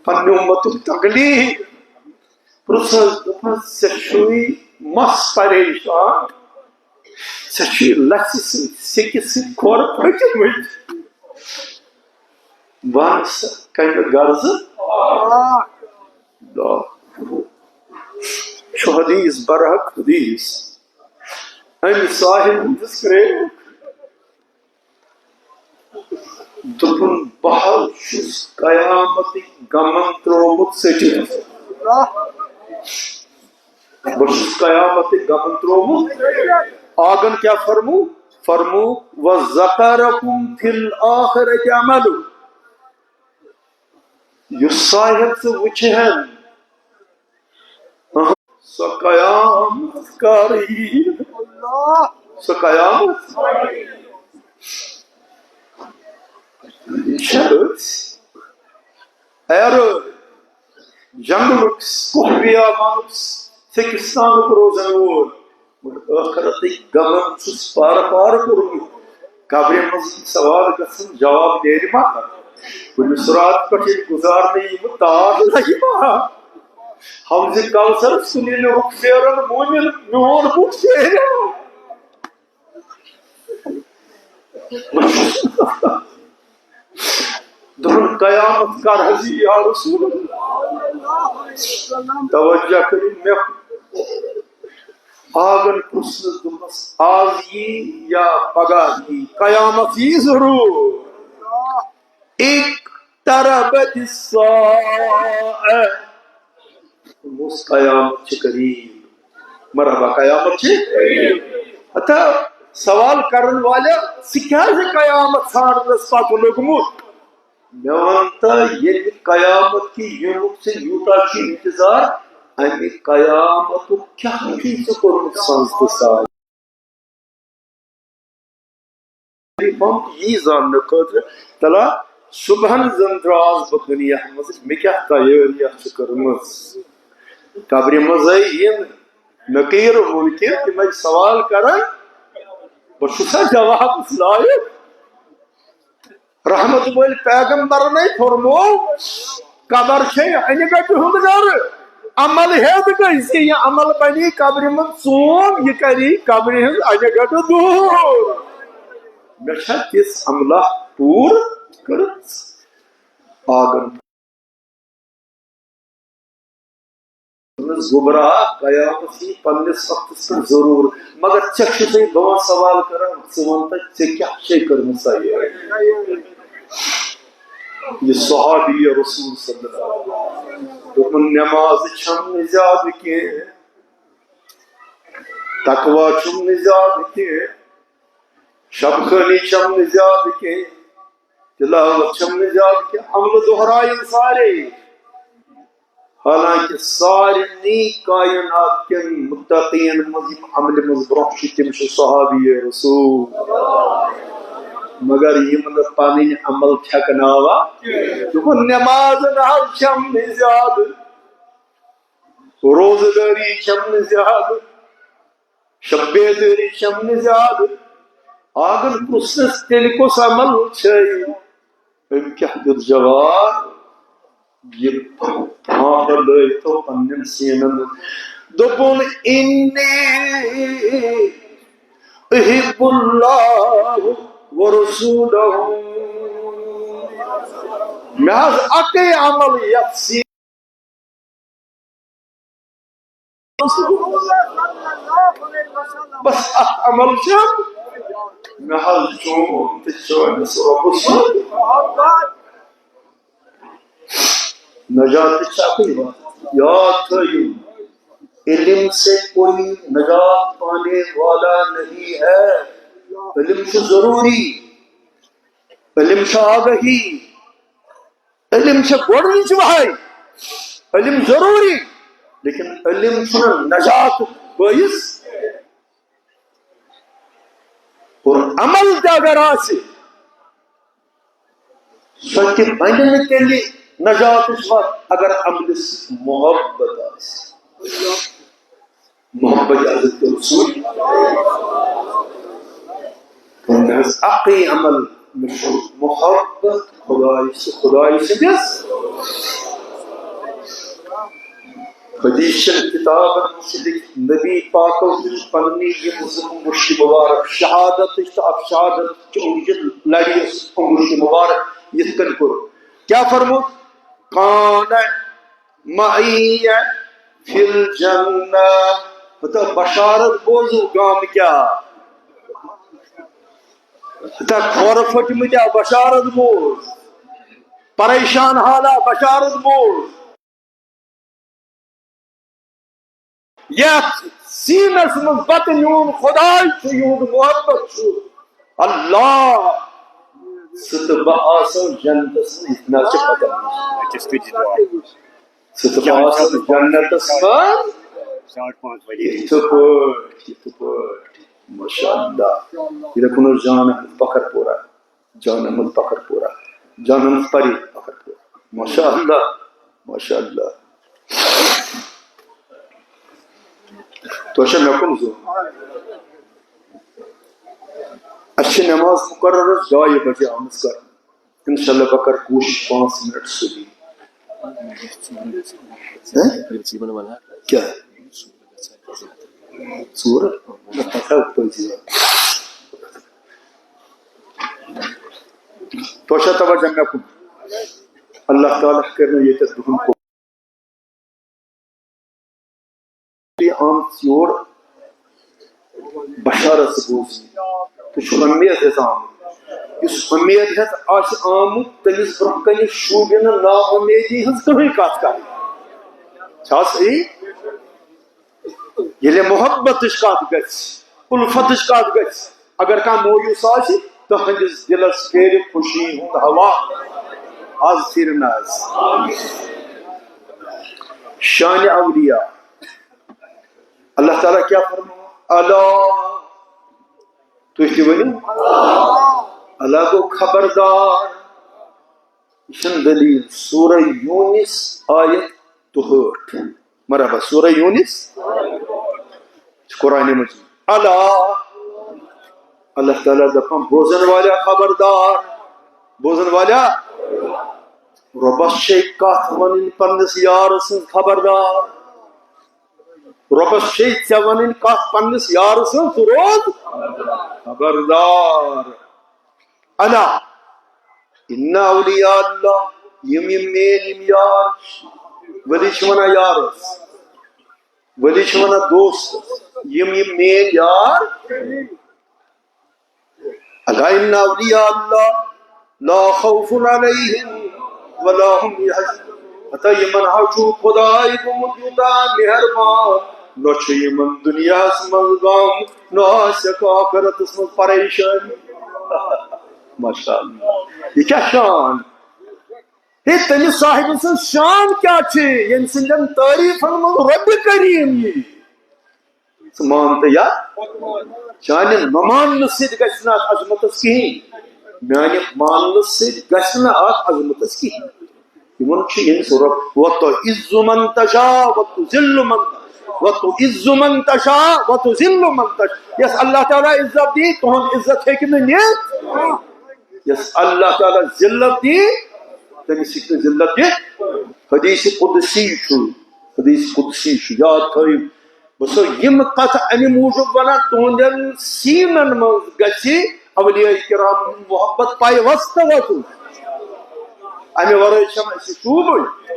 پننہِ اُمتُک تکلیٖف۔ پرٛژھس، دوٚپمَس، "ژےٚ چھُے مَس پریشان؟ ژےٚ چھُے لَژھِ سۭتۍ، سیٚکہِ سۭتۍ کھۄر پھٔٹمٕتۍ۔ وَن سا، کَمہِ غرضہٕ؟" دَ-، چھُ حدیث، برحق حدیث۔ أمۍ صاحب دِژ کرٛیک۔ دوٚپُن، "بہٕ حظ چھُس قیامتٕکۍ غمن ترٛوومُت ژٔٹِتھ۔ بہٕ چھُس قیامتٕکۍ غمن ترٛوومُت۔" آگن کیٛاہ فرمو؟ فرمو، "وذکرکم فی الآخرۃ عمل۔" یُس صاحب ژٕ وٕچھِ ہن، سۄ قیامت کر یی؟ سۄ قیامت؟ یہِ چھےٚ رٕژ۔ اے رٕژ۔ جنگلُک، کوہ بیابانُک، ژھیٚکِستانُک روزن وول۔ مگر ٲخرتٕکۍ غمن چھُس پارٕ پارٕ کوٚرمُت۔ قبرِ منٛز یِم سوال گژھن، جواب نیرِ ما؟ کُنہِ صراط پٮ۪ٹھ ییٚلہِ گُزارنہٕ یِمہٕ، تار لگہِ ما؟ حوضِ کوثرس کُن ییٚلہِ رُخ پھیرن مومِن، میون بُتھ پھیرِ۔ دوٚپُن، "قیامت کر حظ یی یا رسول اللہ؟" توجہ کٔرِو مےٚ۔ آگن پرژھنس، دوٚپمس، "آز یی یا پگاہ یی، قیامت یی ضرور؟" اقتربت الساعة۔ دوٚپمس، قیامت چھِ قریب۔ مرحبا، قیامت چھِ قریب۔ ہتا سوال کرن والے، ژٕ کیازِ قیامت ژھانڈنس پتہٕ لوٚگمُت؟ مےٚ وَن تہٕ، ییٚلہِ قیامت کہِ یِنُک ژےٚ یوٗتاہ چھُ انتظار، اَمہِ قیامتُک کیٛاہ چھُے ژےٚ کوٚرمُت سَنٛز تہٕ ساز؟ یی زاننہٕ خٲطرٕ، تَلہ، صُبحن زَن درٛاس بہٕ دُنیاہَس منٛز، مےٚ کیٛاہ تیٲرِیہ چھِ کٔرمٕژ؟ قبرِ منٛزَے یِن نقیٖر مُنکِر، تِمَے سوال کَرَن، بہٕ چھُسا جوابَس لایق؟ رحمت وٲلۍ پیغمبرنٕے فرموو، قبر چھے انہِ گٹہِ ہُنٛد گرٕ۔ عمل ہیٚتھ گژھِ، یہِ عمل بنی قبرِ منٛز ژوٗن، یہِ کری قبرِ ہٕنٛز انہِ گٹہِ دوٗر۔ مےٚ چھا تِژھ عملہ پوٗرٕ کٔرٕژ؟ آگن دوٚپنَس، گوٚبرا، قیامت یی پننِس وقتس پٮ۪ٹھ ضروٗر، مگر ژےٚ چھُسَے بہٕ وۄنۍ سوال کران، ژٕ وَن تہٕ، ژےٚ کیٛاہ چھے کٔرمٕژ تیٲری؟ یہِ صحابی رسول صلی اللہ علیہ وسلم دوٚپُن، نٮ۪ماز چھَم نہٕ زیادٕ کینٛہہ، تقوی چھُم نہٕ زیادٕ کینٛہہ، شب خٲنی چھَم نہٕ زیادٕ کینٛہہ، تلاوت چھم نہٕ زیادٕ کینٛہہ، عملہٕ دۄہرایم سارے۔ حالانکہ سارنٕے کائنات کٮ۪ن متقین منٛز یِم عملہِ منٛز برونٛہہ چھِ، تِم چھِ صحابی رسول۔ مگر یِم نہٕ پنٕنۍ عمل ٹھیکناوان۔ دوٚپُن، نماز نہ حظ چھم نہٕ زیادٕ، روزٕ دٲری چھم نہٕ زیادٕ، شب بیدٲری چھم نہٕ زیادٕ۔ آگن پرژھنس، تیٚلہِ کُس عمل چھے؟ أمۍ کیٛاہ دیُت جواب؟ یہِ پھانٛپھ لٲگۍ تو پننٮ۪ن سیٖنن منٛز۔ دوٚپُن، انی احب اللہ و رسولہ۔ مےٚ حظ اَکٕے عمل یَتھ سیٖنس بس اکھ عمل چھُ، مےٚ حظ چون تہٕ چٲنِس رۄبس سُنٛد۔ نجات چھِ اَکٕے وَتھ، یاد تھٲیِو، علم سے کوئی نجات پانے والا نہیں ہے۔ علم چھُ ضروٗری، علم چھُ آگاہی، علم چھِ گۄڈٕنِچ وہے، علم ضروٗری، لیکن علم چھُنہٕ نجاتُک بٲعث۔ اور عمل تہِ اگر آسہِ، سۄ تہِ بنہِ نہٕ تیٚلہِ نجاتٕچ وَتھ، اگر عملہِ سۭتۍ محبت آسہِ۔ محبت حضرت رسول۔ تہٕ مےٚ حظ اَکٕے عمل، مےٚ چھُ محبت خدایہِ سۭتۍ، خدایہِ سٕنٛدِس۔ حدیث چٮ۪ن کِتابن منٛز چھِ لیٚکھِتھ، نبی پاکو دیُت پننہِ یِم زٕ انگُشتہِ مُبارک شہادتٕچ تہٕ اکھ شہادت چہِ انگُشتہِ لڑِ یۄس انگُشتہِ مُبارک یِتھ کٔنۍ کوٚر۔ کیٛاہ فرموو؟ کان معی فی الجنہ۔ ہتا بشارت بوزو گام کیا؟ ہتا کھور پھٹمتیا بشارت بوز؟ پریشان حالا بشارت بوز؟ یتھ سینس منٛز بتہٕ میون خداے چھُ، یِہُنٛد محبت چھُ اللہ، سُہ تہٕ بہٕ آسو جنتس منٛز۔ نہ چھِ پتہ۔ سُہ تہٕ بہٕ آسو جنتس منٛز۔ یِتھ پٲٹھۍ، یِتھ پٲٹھۍ۔ ماشاء اللہ۔ یہِ دَپُن اوس جان احمد پکھر پورہ۔ جان احمد پکھر پورہ، جان احمد پری پکھر پورہ۔ ماشاء اللہ، ماشاء اللہ۔ تو چھا مےٚ کُن زوٗ؟ اَسہِ چھِ نماز مُقرر حظ ڈایہِ بجے آمٕژ کرنہٕ۔ انشاءاللہ بہٕ کرٕ کوٗشِش پانٛژھ منٹ سُلی۔ ہہ؟ کیٛاہ؟ ژوٗر؟ نہ، پتہ پٔزی۔ تۄہہِ چھا توجہ مےٚ کُن؟ اللہ تعالیٰ کٔرِنو ییٚتٮ۪تھ دُہُن قبوٗل۔ آمٕژ یور، بشارت بوزنہِ۔ تُہۍ چھِو اُمید ہٮ۪تھ آمٕتۍ۔ یُس اُمید ہٮ۪تھ آسہِ آمُت، تٔمِس برٛونٛہہ کنہِ شوٗبہِ نہٕ نا اُمیدی ہٕنٛز کٕہٕنۍ کتھ کرٕنۍ۔ چھا صحیح؟ ییٚلہِ محبتٕچ کتھ گژھِ، الفتٕچ کتھ گژھِ، اگر کانٛہہ مویوٗس آسہِ، تہنٛدِس دِلس کیرِ خوشی ہُنٛد ہوا۔ از پھِرِ نہٕ از۔ شانِ اولیاء۔ اللہ تعالیٰ کیٛاہ فرماوان؟ الا، تُہۍ تہِ ؤنِو، الا گوٚو خبردار۔ یہِ چھَنہٕ دٔلیٖل۔ سورہ یوٗنس، آیت دُہٲٹھ۔ مرحبا، سورہ یوٗنس، قرآن مجید۔ الا، اللہ تعالیٰ دپان، بوزن والیا خبردار، بوزن والیا، رۄبس چھے کتھ ونٕنۍ پننِس یارٕ سٕنٛز خبردار۔ رۄبس چھے ژےٚ ونٕنۍ کتھ پننِس یارٕ سٕنٛز، ژٕ روز خبردار۔ الا ان اولیاء اللہ، یِم یِم میٲنۍ یِم یار چھِ، ؤلی چھِ ونان یارس، ؤلی چھِ ونان دوستس، یِم یِم میٲنۍ یار، الا ان اولیاء اللہ لا خوف علیہم ولا هم یحزنون۔ ہتا یِمن ہا چھُ خداے گوٚمُت یوٗتاہ مہربان، نہ چھُ یِمن دُنیاہس منٛز غم، نہ آسٮ۪کھ آخرتس منٛز پریشٲنی۔ ماشاء اللہ، یہِ کیٛاہ شان! ہے، تٔمِس صاحبہٕ سٕنٛز شان کیٛاہ چھِ، ییٚمہِ سٕنٛدٮ۪ن تعریٖفن منٛز رۄبِ کریٖم یی؟ ژٕ مان تہٕ یا؟ چانہِ نہ ماننہٕ سۭتۍ گژھِ نہٕ اتھ عظمتس کِہیٖنۍ۔ میانہِ ماننہٕ سۭتۍ گژھِ نہٕ اتھ عظمتس کِہیٖنۍ۔ یِمن چھُ ییٚمِس رۄب، وَتُعِزُّ مَن تَشَاءُ وَتُذِلُّ مَن تَشَاءُ، وَتُعِزُّ مَن تَشَاءُ وَتُذِلُّ مَن تَشَاءُ۔ یَس اللہ تعالیٰ عزت دی، تُہُنٛد عزت ہیٚکہِ نہٕ نِتھ۔ یَس اللہ تعالیٰ ذلت دی، تٔمِس ہیٚکہِ نہٕ ذلت دِتھ۔ حدیث قدسی چھُ، حدیث قدسی چھُ، یاد تھٲیِو۔ بہٕ چھُسو یِم کتھٕ امہِ موٗجوٗب ونان، تُہنٛدٮ۪ن سیٖنن منٛز گژھِ اولیاء کرام ہُنٛد محبت پایہِ وۄستہٕ وۄتھُن۔ امہِ ورٲے چھنہٕ اسہِ شوٗبٕے۔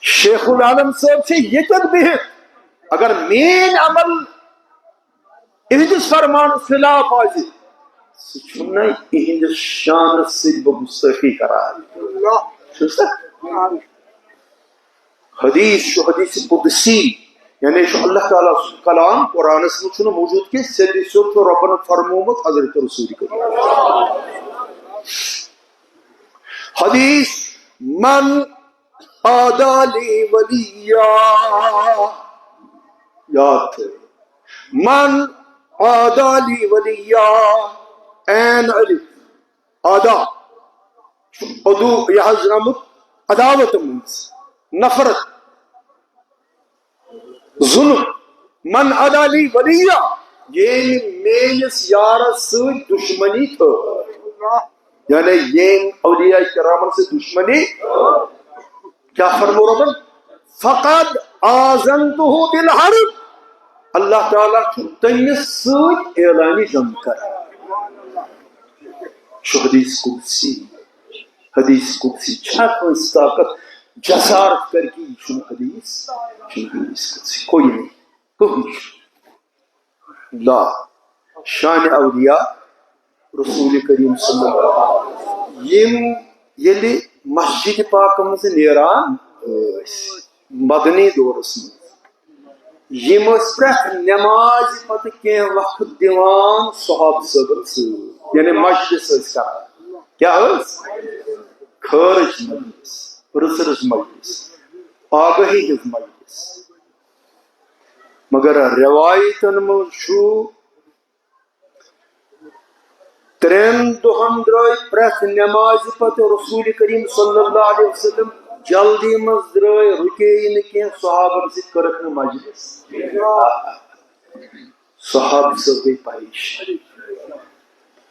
شیخ العالم صٲب چھِ ییٚتٮ۪تھ بِہِتھ، اگر میٲنۍ عمل اِہِنٛدِس فرمانَس خلاف آسہِ، سُہ چھُنہٕ اِہِنٛدِس شانَس سۭتۍ بہٕ گُستٲخی کران۔ چھُس نا؟ حدیث چھُ حدیث قدسی، یعنی چھُ اللہ تعالیٰ سُنٛد کلام، قرآنَس منٛز چھُنہٕ موجود کینٛہہ، سیٚدِ سیوٚد چھُ رۄبَن فرمومُت حضرت رسول کریم۔ حدیث، من عادی لی ولیا، یاد تھٲیِو۔ من عادی لی ولیا، عین الف، عدا، عدو، یہِ حظ درٛامُت عداوت منٛز، نفرت، ظلم۔ من عادی لی ولیا، ییٚمۍ میٲنِس یارس سۭتۍ دشمنی تھٲو، یعنی ییٚمۍ اولیاء کرامن سۭتۍ دشمنی، کیٛاہ فرمو رۄبن؟ فقد آذنتہ بالحرب۔ اللہ تعالیٰ چھُ تٔمِس سۭتۍ اعلانِ جنگ کران۔ چھُ حدیث قدسی۔ حدیث قدسی چھا کٲنٛسہِ طاقت جسارت کرِ کہِ یہِ چھُنہٕ حدیث، چھُنہٕ حدیث قدسی۔ کوئی نہیں، کٕہٕنۍ چھُنہٕ۔ لا، شانِ اولیاء رسول کریم صلی اللہ علیہ وسلم، یِم ییٚلہِ مسجد پاکہٕ منٛز نیران ٲسۍ مدنی دورس منٛز، یِم ٲسۍ پرٛٮ۪تھ نٮ۪مازِ پتہٕ کینٛہہ وقت دِوان صحابہٕ صٲبن سۭتۍ، یعنی مجلس ٲسۍ کران۔ کیٛاہ ٲسۍ؟ خٲرٕچ مجلس، رٕژ رٕژ مجلس، آگٲہی ہٕنٛز مجلس۔ مگر رٮ۪وایتن منٛز چھُ، ترٛٮ۪ن دۄہن درٛاے پرٛٮ۪تھ نٮ۪مازِ پتہٕ رسول کریم صلی اللہ علیہ وسلم جلدی منٛز، درٛاے، رُکے یہِ نہٕ کینٛہہ، صحابن سۭتۍ کٔرٕکھ نہٕ مجلس۔ صحابہٕ صٲب گٔے پریشان،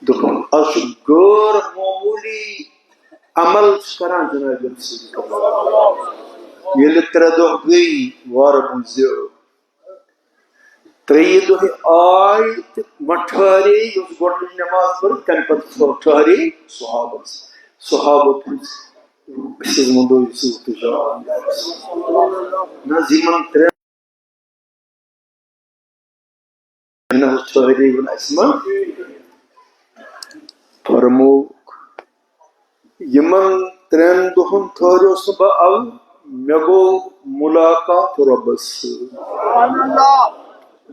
دوٚپُن، از چھُ غٲر معموٗلی عمل چھُ کران جناب رسول۔ ییٚلہِ ترٛےٚ دۄہ گٔے، وارٕ بوٗزِو، ترٛیٚیہِ دۄہہِ آے تہٕ وۄنۍ ٹھہرے، یُس گۄڈٕنِچ نٮ۪ماز پٔر، تَمہِ پتہٕ سُہ ٹھہرے صحابس۔ صحابو پرُژھ، أسۍ حظ وَنو یہِ ژٕ تہٕ جان۔ نہ حظ، یِمن ترٛٮ۪ن نہ حظ ٹھہرے وۄنۍ اَسہِ ما۔ فرمووُکھ، یِمن ترٛٮ۪ن دۄہن ٹھٔہریوس نہٕ بہٕ اَوٕ، مےٚ گوٚو مُلاقات رۄبس سۭتۍ۔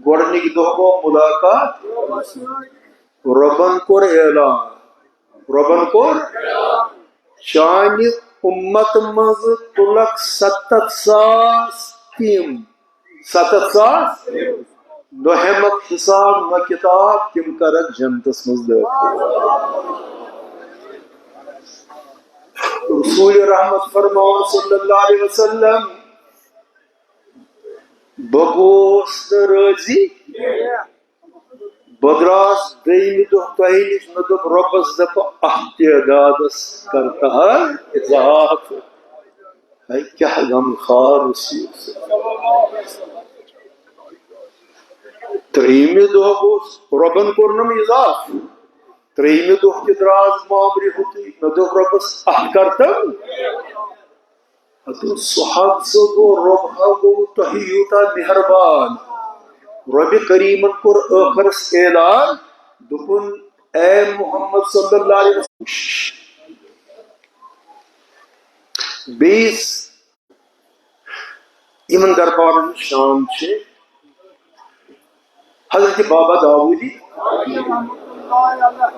گۄڈٕنِکۍ دۄہ گوٚو مُلاقات، رۄبن کوٚر اعلان، رۄبن کوٚر، چانہِ اُمت منٛز تُلکھ ستتھ ساس تِم، ستتھ ساس، نہ ہٮ۪مکھ حساب نہ کتاب، تِم کرکھ جنتس منٛز دٲخل۔ رسول رحمت فرماوان صلی اللہ علیہ وسلم، بہٕ گوس نہٕ رٲضی، بہٕ دراس دوٚیمہِ دۄہ تۄہہِ نِش، مےٚ دوٚپ رۄبس، دپہٕ اتھ تعدادس کر تہٕ حظ اضافہٕ۔ ہے، کیٛاہ غمخوار اوس یہِ۔ ترٛیٚیِمہِ دۄہ گوٚو، رۄبن کوٚرنم اضافہٕ۔ ترٛیٚیِمہِ دۄہ تہِ دراس بہٕ مامرِ ہُتُے، مےٚ دوٚپ رۄبس، اتھ کر تہٕ۔ ہتہٕ صحابہٕ صٲب گوٚو، رۄب ہا گوٚو تۄہہِ یوٗتاہ مہربان۔ رۄبِ کریٖمن کوٚر ٲخرس اعلان، دوٚپُن، اے محمد صلی اللہ علیہ وسلم۔ بیٚیِس یِمن دربارن ہٕنٛز شان چھِ حضرت بابا داوودی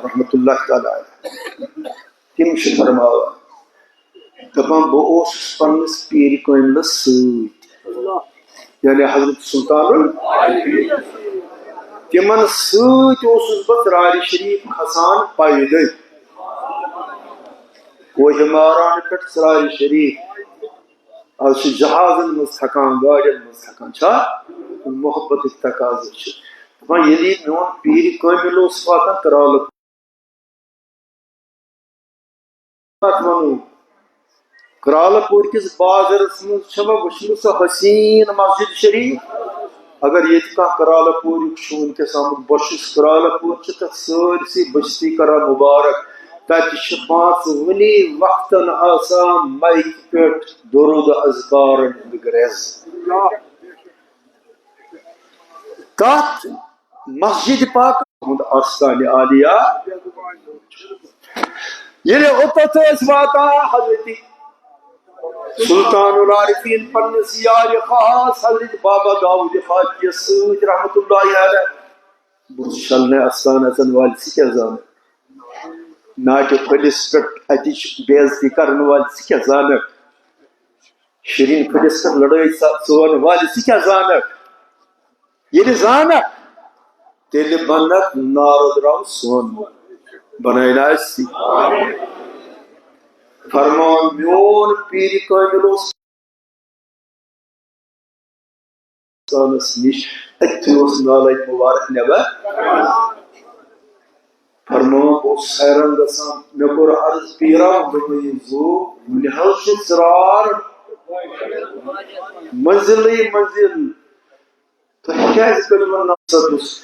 رحمتہ اللہ تعالیٰ علیہ۔ تِم چھِ فرماوان، دَپان، بہٕ اوسُس پننِس پیٖرِ کٲملَس سۭتۍ، یعنی حضرت سلطان ال-، تِمن سۭتۍ اوسُس بہٕ ژرارِ شریف کھسان پیدل۔ کوہِ ماران پٮ۪ٹھ ژرارِ شریف۔ از چھِ جہازن منٛز تھکان، گاڑٮ۪ن منٛز تھکان، چھا؟ محبتٕکۍ تقاضہٕ چھِ۔ دَپان، ییٚلہِ میون پیٖرِ کٲمِل اوس واتان کرالہٕ پتہٕ ونو، کرالہٕ پوٗر کِس بازرس منٛز چھےٚ مےٚ وٕچھمٕژ سۄ حسیٖن مسجد شریف۔ اگر ییٚتہِ کانٛہہ کرالہٕ پوٗریُک چھُ وٕنکیٚس آمُت، بہٕ چھُس کرالہٕ پوٗر چھِ تَتھ سٲرسٕے بستی کران مُبارک۔ تَتہِ چھِ پانٛژھ وٕنی وقتن آسان مایکہِ پٮ۪ٹھ درود اذکارن ہُنٛد گرٛٮ۪ز۔ کتھ مسجد پاک ہُنٛد آستانہِ عالیہ۔ ییٚلہِ اوٚتتھ ٲسۍ واتان حضرت سلطان العارفین پننِس یارِ خاص حضرت بابا داوود خاکیس سۭتۍ رحمتہ اللہ علیہ، بہٕ چھُس چھلنہٕ آستان اژن والہِ ژٕ کیٛاہ زانکھ؟ ناٹہِ پھٔلِس پٮ۪ٹھ اتِچ بے عزتی کرن والہِ ژٕ کیٛاہ زانکھ؟ شیرین پھٔلِس پٮ۪ٹھ لڑٲے ژ-، ژون والہِ ژٕ کیٛاہ زانکھ؟ ییٚلہِ زانکھ، تیٚلہِ بنکھ نارٕ درٛاو سۄن۔ بنٲے نا أسۍ؟ فرمان میون پیٖرِ کٲمِل اوس انسانس نِش، أتھی اوس نالے مُبارک نٮ۪بر۔ فرمان بہٕ اوسُس حیران گژھان، مےٚ کوٚر عرض، پیٖرا، دوٚپمَے، یہِ زُو، وُنہِ حظ چھُ ژرٛار منزلٕے منزل۔ تۄہہِ کیٛازِ کٔرِو وۄنۍ نفسَتَس؟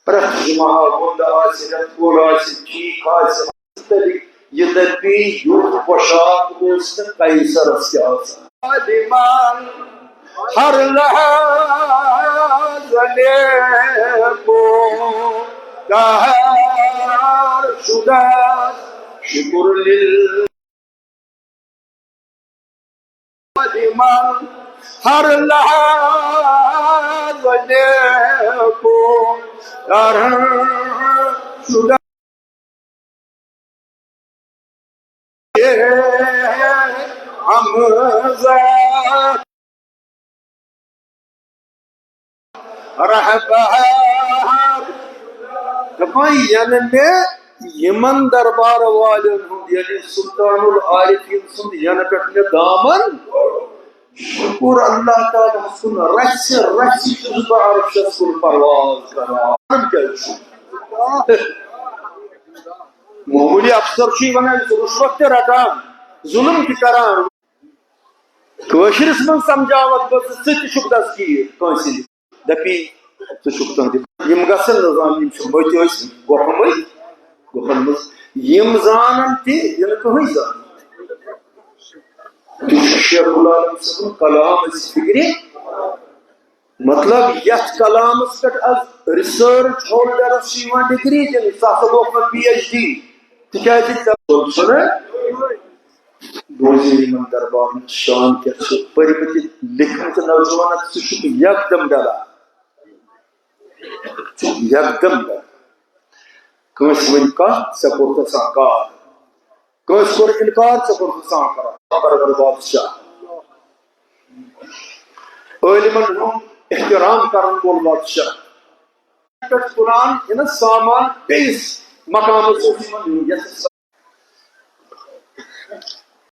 پرٛٮ۪تھ جمعہ وۄنٛدٕ آسہِ، رٮ۪تہٕ کول آسہِ، ٹھیٖک آسہِ، مُختلف یہِ دَپہِ، یُتھ پۄشاک اوس نہٕ قیصرَس تہِ آسان۔ عالمن ہر لحظہ نیکو قہر شدہ، شکر لل من ہر لحاظ نیکو کرن شدہ حمزہ۔ رہبر۔ دپان، ینہٕ مےٚ یِمن دربار والٮ۪ن ہُنٛد، یعنی سلطان العارفین سُنٛد، ینہٕ پٮ۪ٹھ مےٚ دامن، شکر اللہ تعالیٰ ہس کُن، رژھِ رژھِ چھُس بہٕ عرشس کُن پرواز کران۔ کیٛازِ چھُ؟ معموٗلی افسر چھُے ونان، رُشوت تہِ رٹان، ظُلم تہِ کران۔ کٲشرِس منٛز سمجھاوتھ بہٕ ژٕ، ژٕ تہِ چھُکھ دستگیٖر کٲنٛسہِ نِش۔ دپی، ژٕ چھُکھ تہنٛدِ۔ یِم گژھن نہٕ زانٕنۍ، یِم چھِ مٔتۍ ٲسۍ گۄپھٕ مٔتۍ، گۄپھن منٛز۔ یِم زانن تہِ، یِنہٕ کٕہٕنۍ زانن۔ تہِ چھُ شیخ العالم صٲبُن کلام اَسہِ فِکرِ۔ مطلب، یتھ کلامس پٮ۪ٹھ از ریسرچ ہولڈرس چھِ یِوان ڈگری دِنہٕ، سُہ ہسا گوٚو پتہٕ پی ایچ ڈی۔ تِکیازِ ژےٚ چھُنہ بوزِ یِمن دربارن شان کیٛاہ چھُ، پٔرمٕتۍ لیکھمٕتۍ نوجوانن سُہ چھُ یکدم ڈلان، یکدم ڈلان۔ کٲنٛسہِ ؤنۍ کتھ، ژےٚ کوٚرتھ آسان کار، کٲنٛسہِ کوٚر انکار، ژےٚ کوٚرتھ آسان کران۔ پرور بادشاہ، عٲلمن ہُنٛد احترام کرن وول بادشاہ۔ پٮ۪ٹھ تُلان یہِ نہٕ سامان بیٚیِس مقامس اوس یِمن نیُن، یَتھ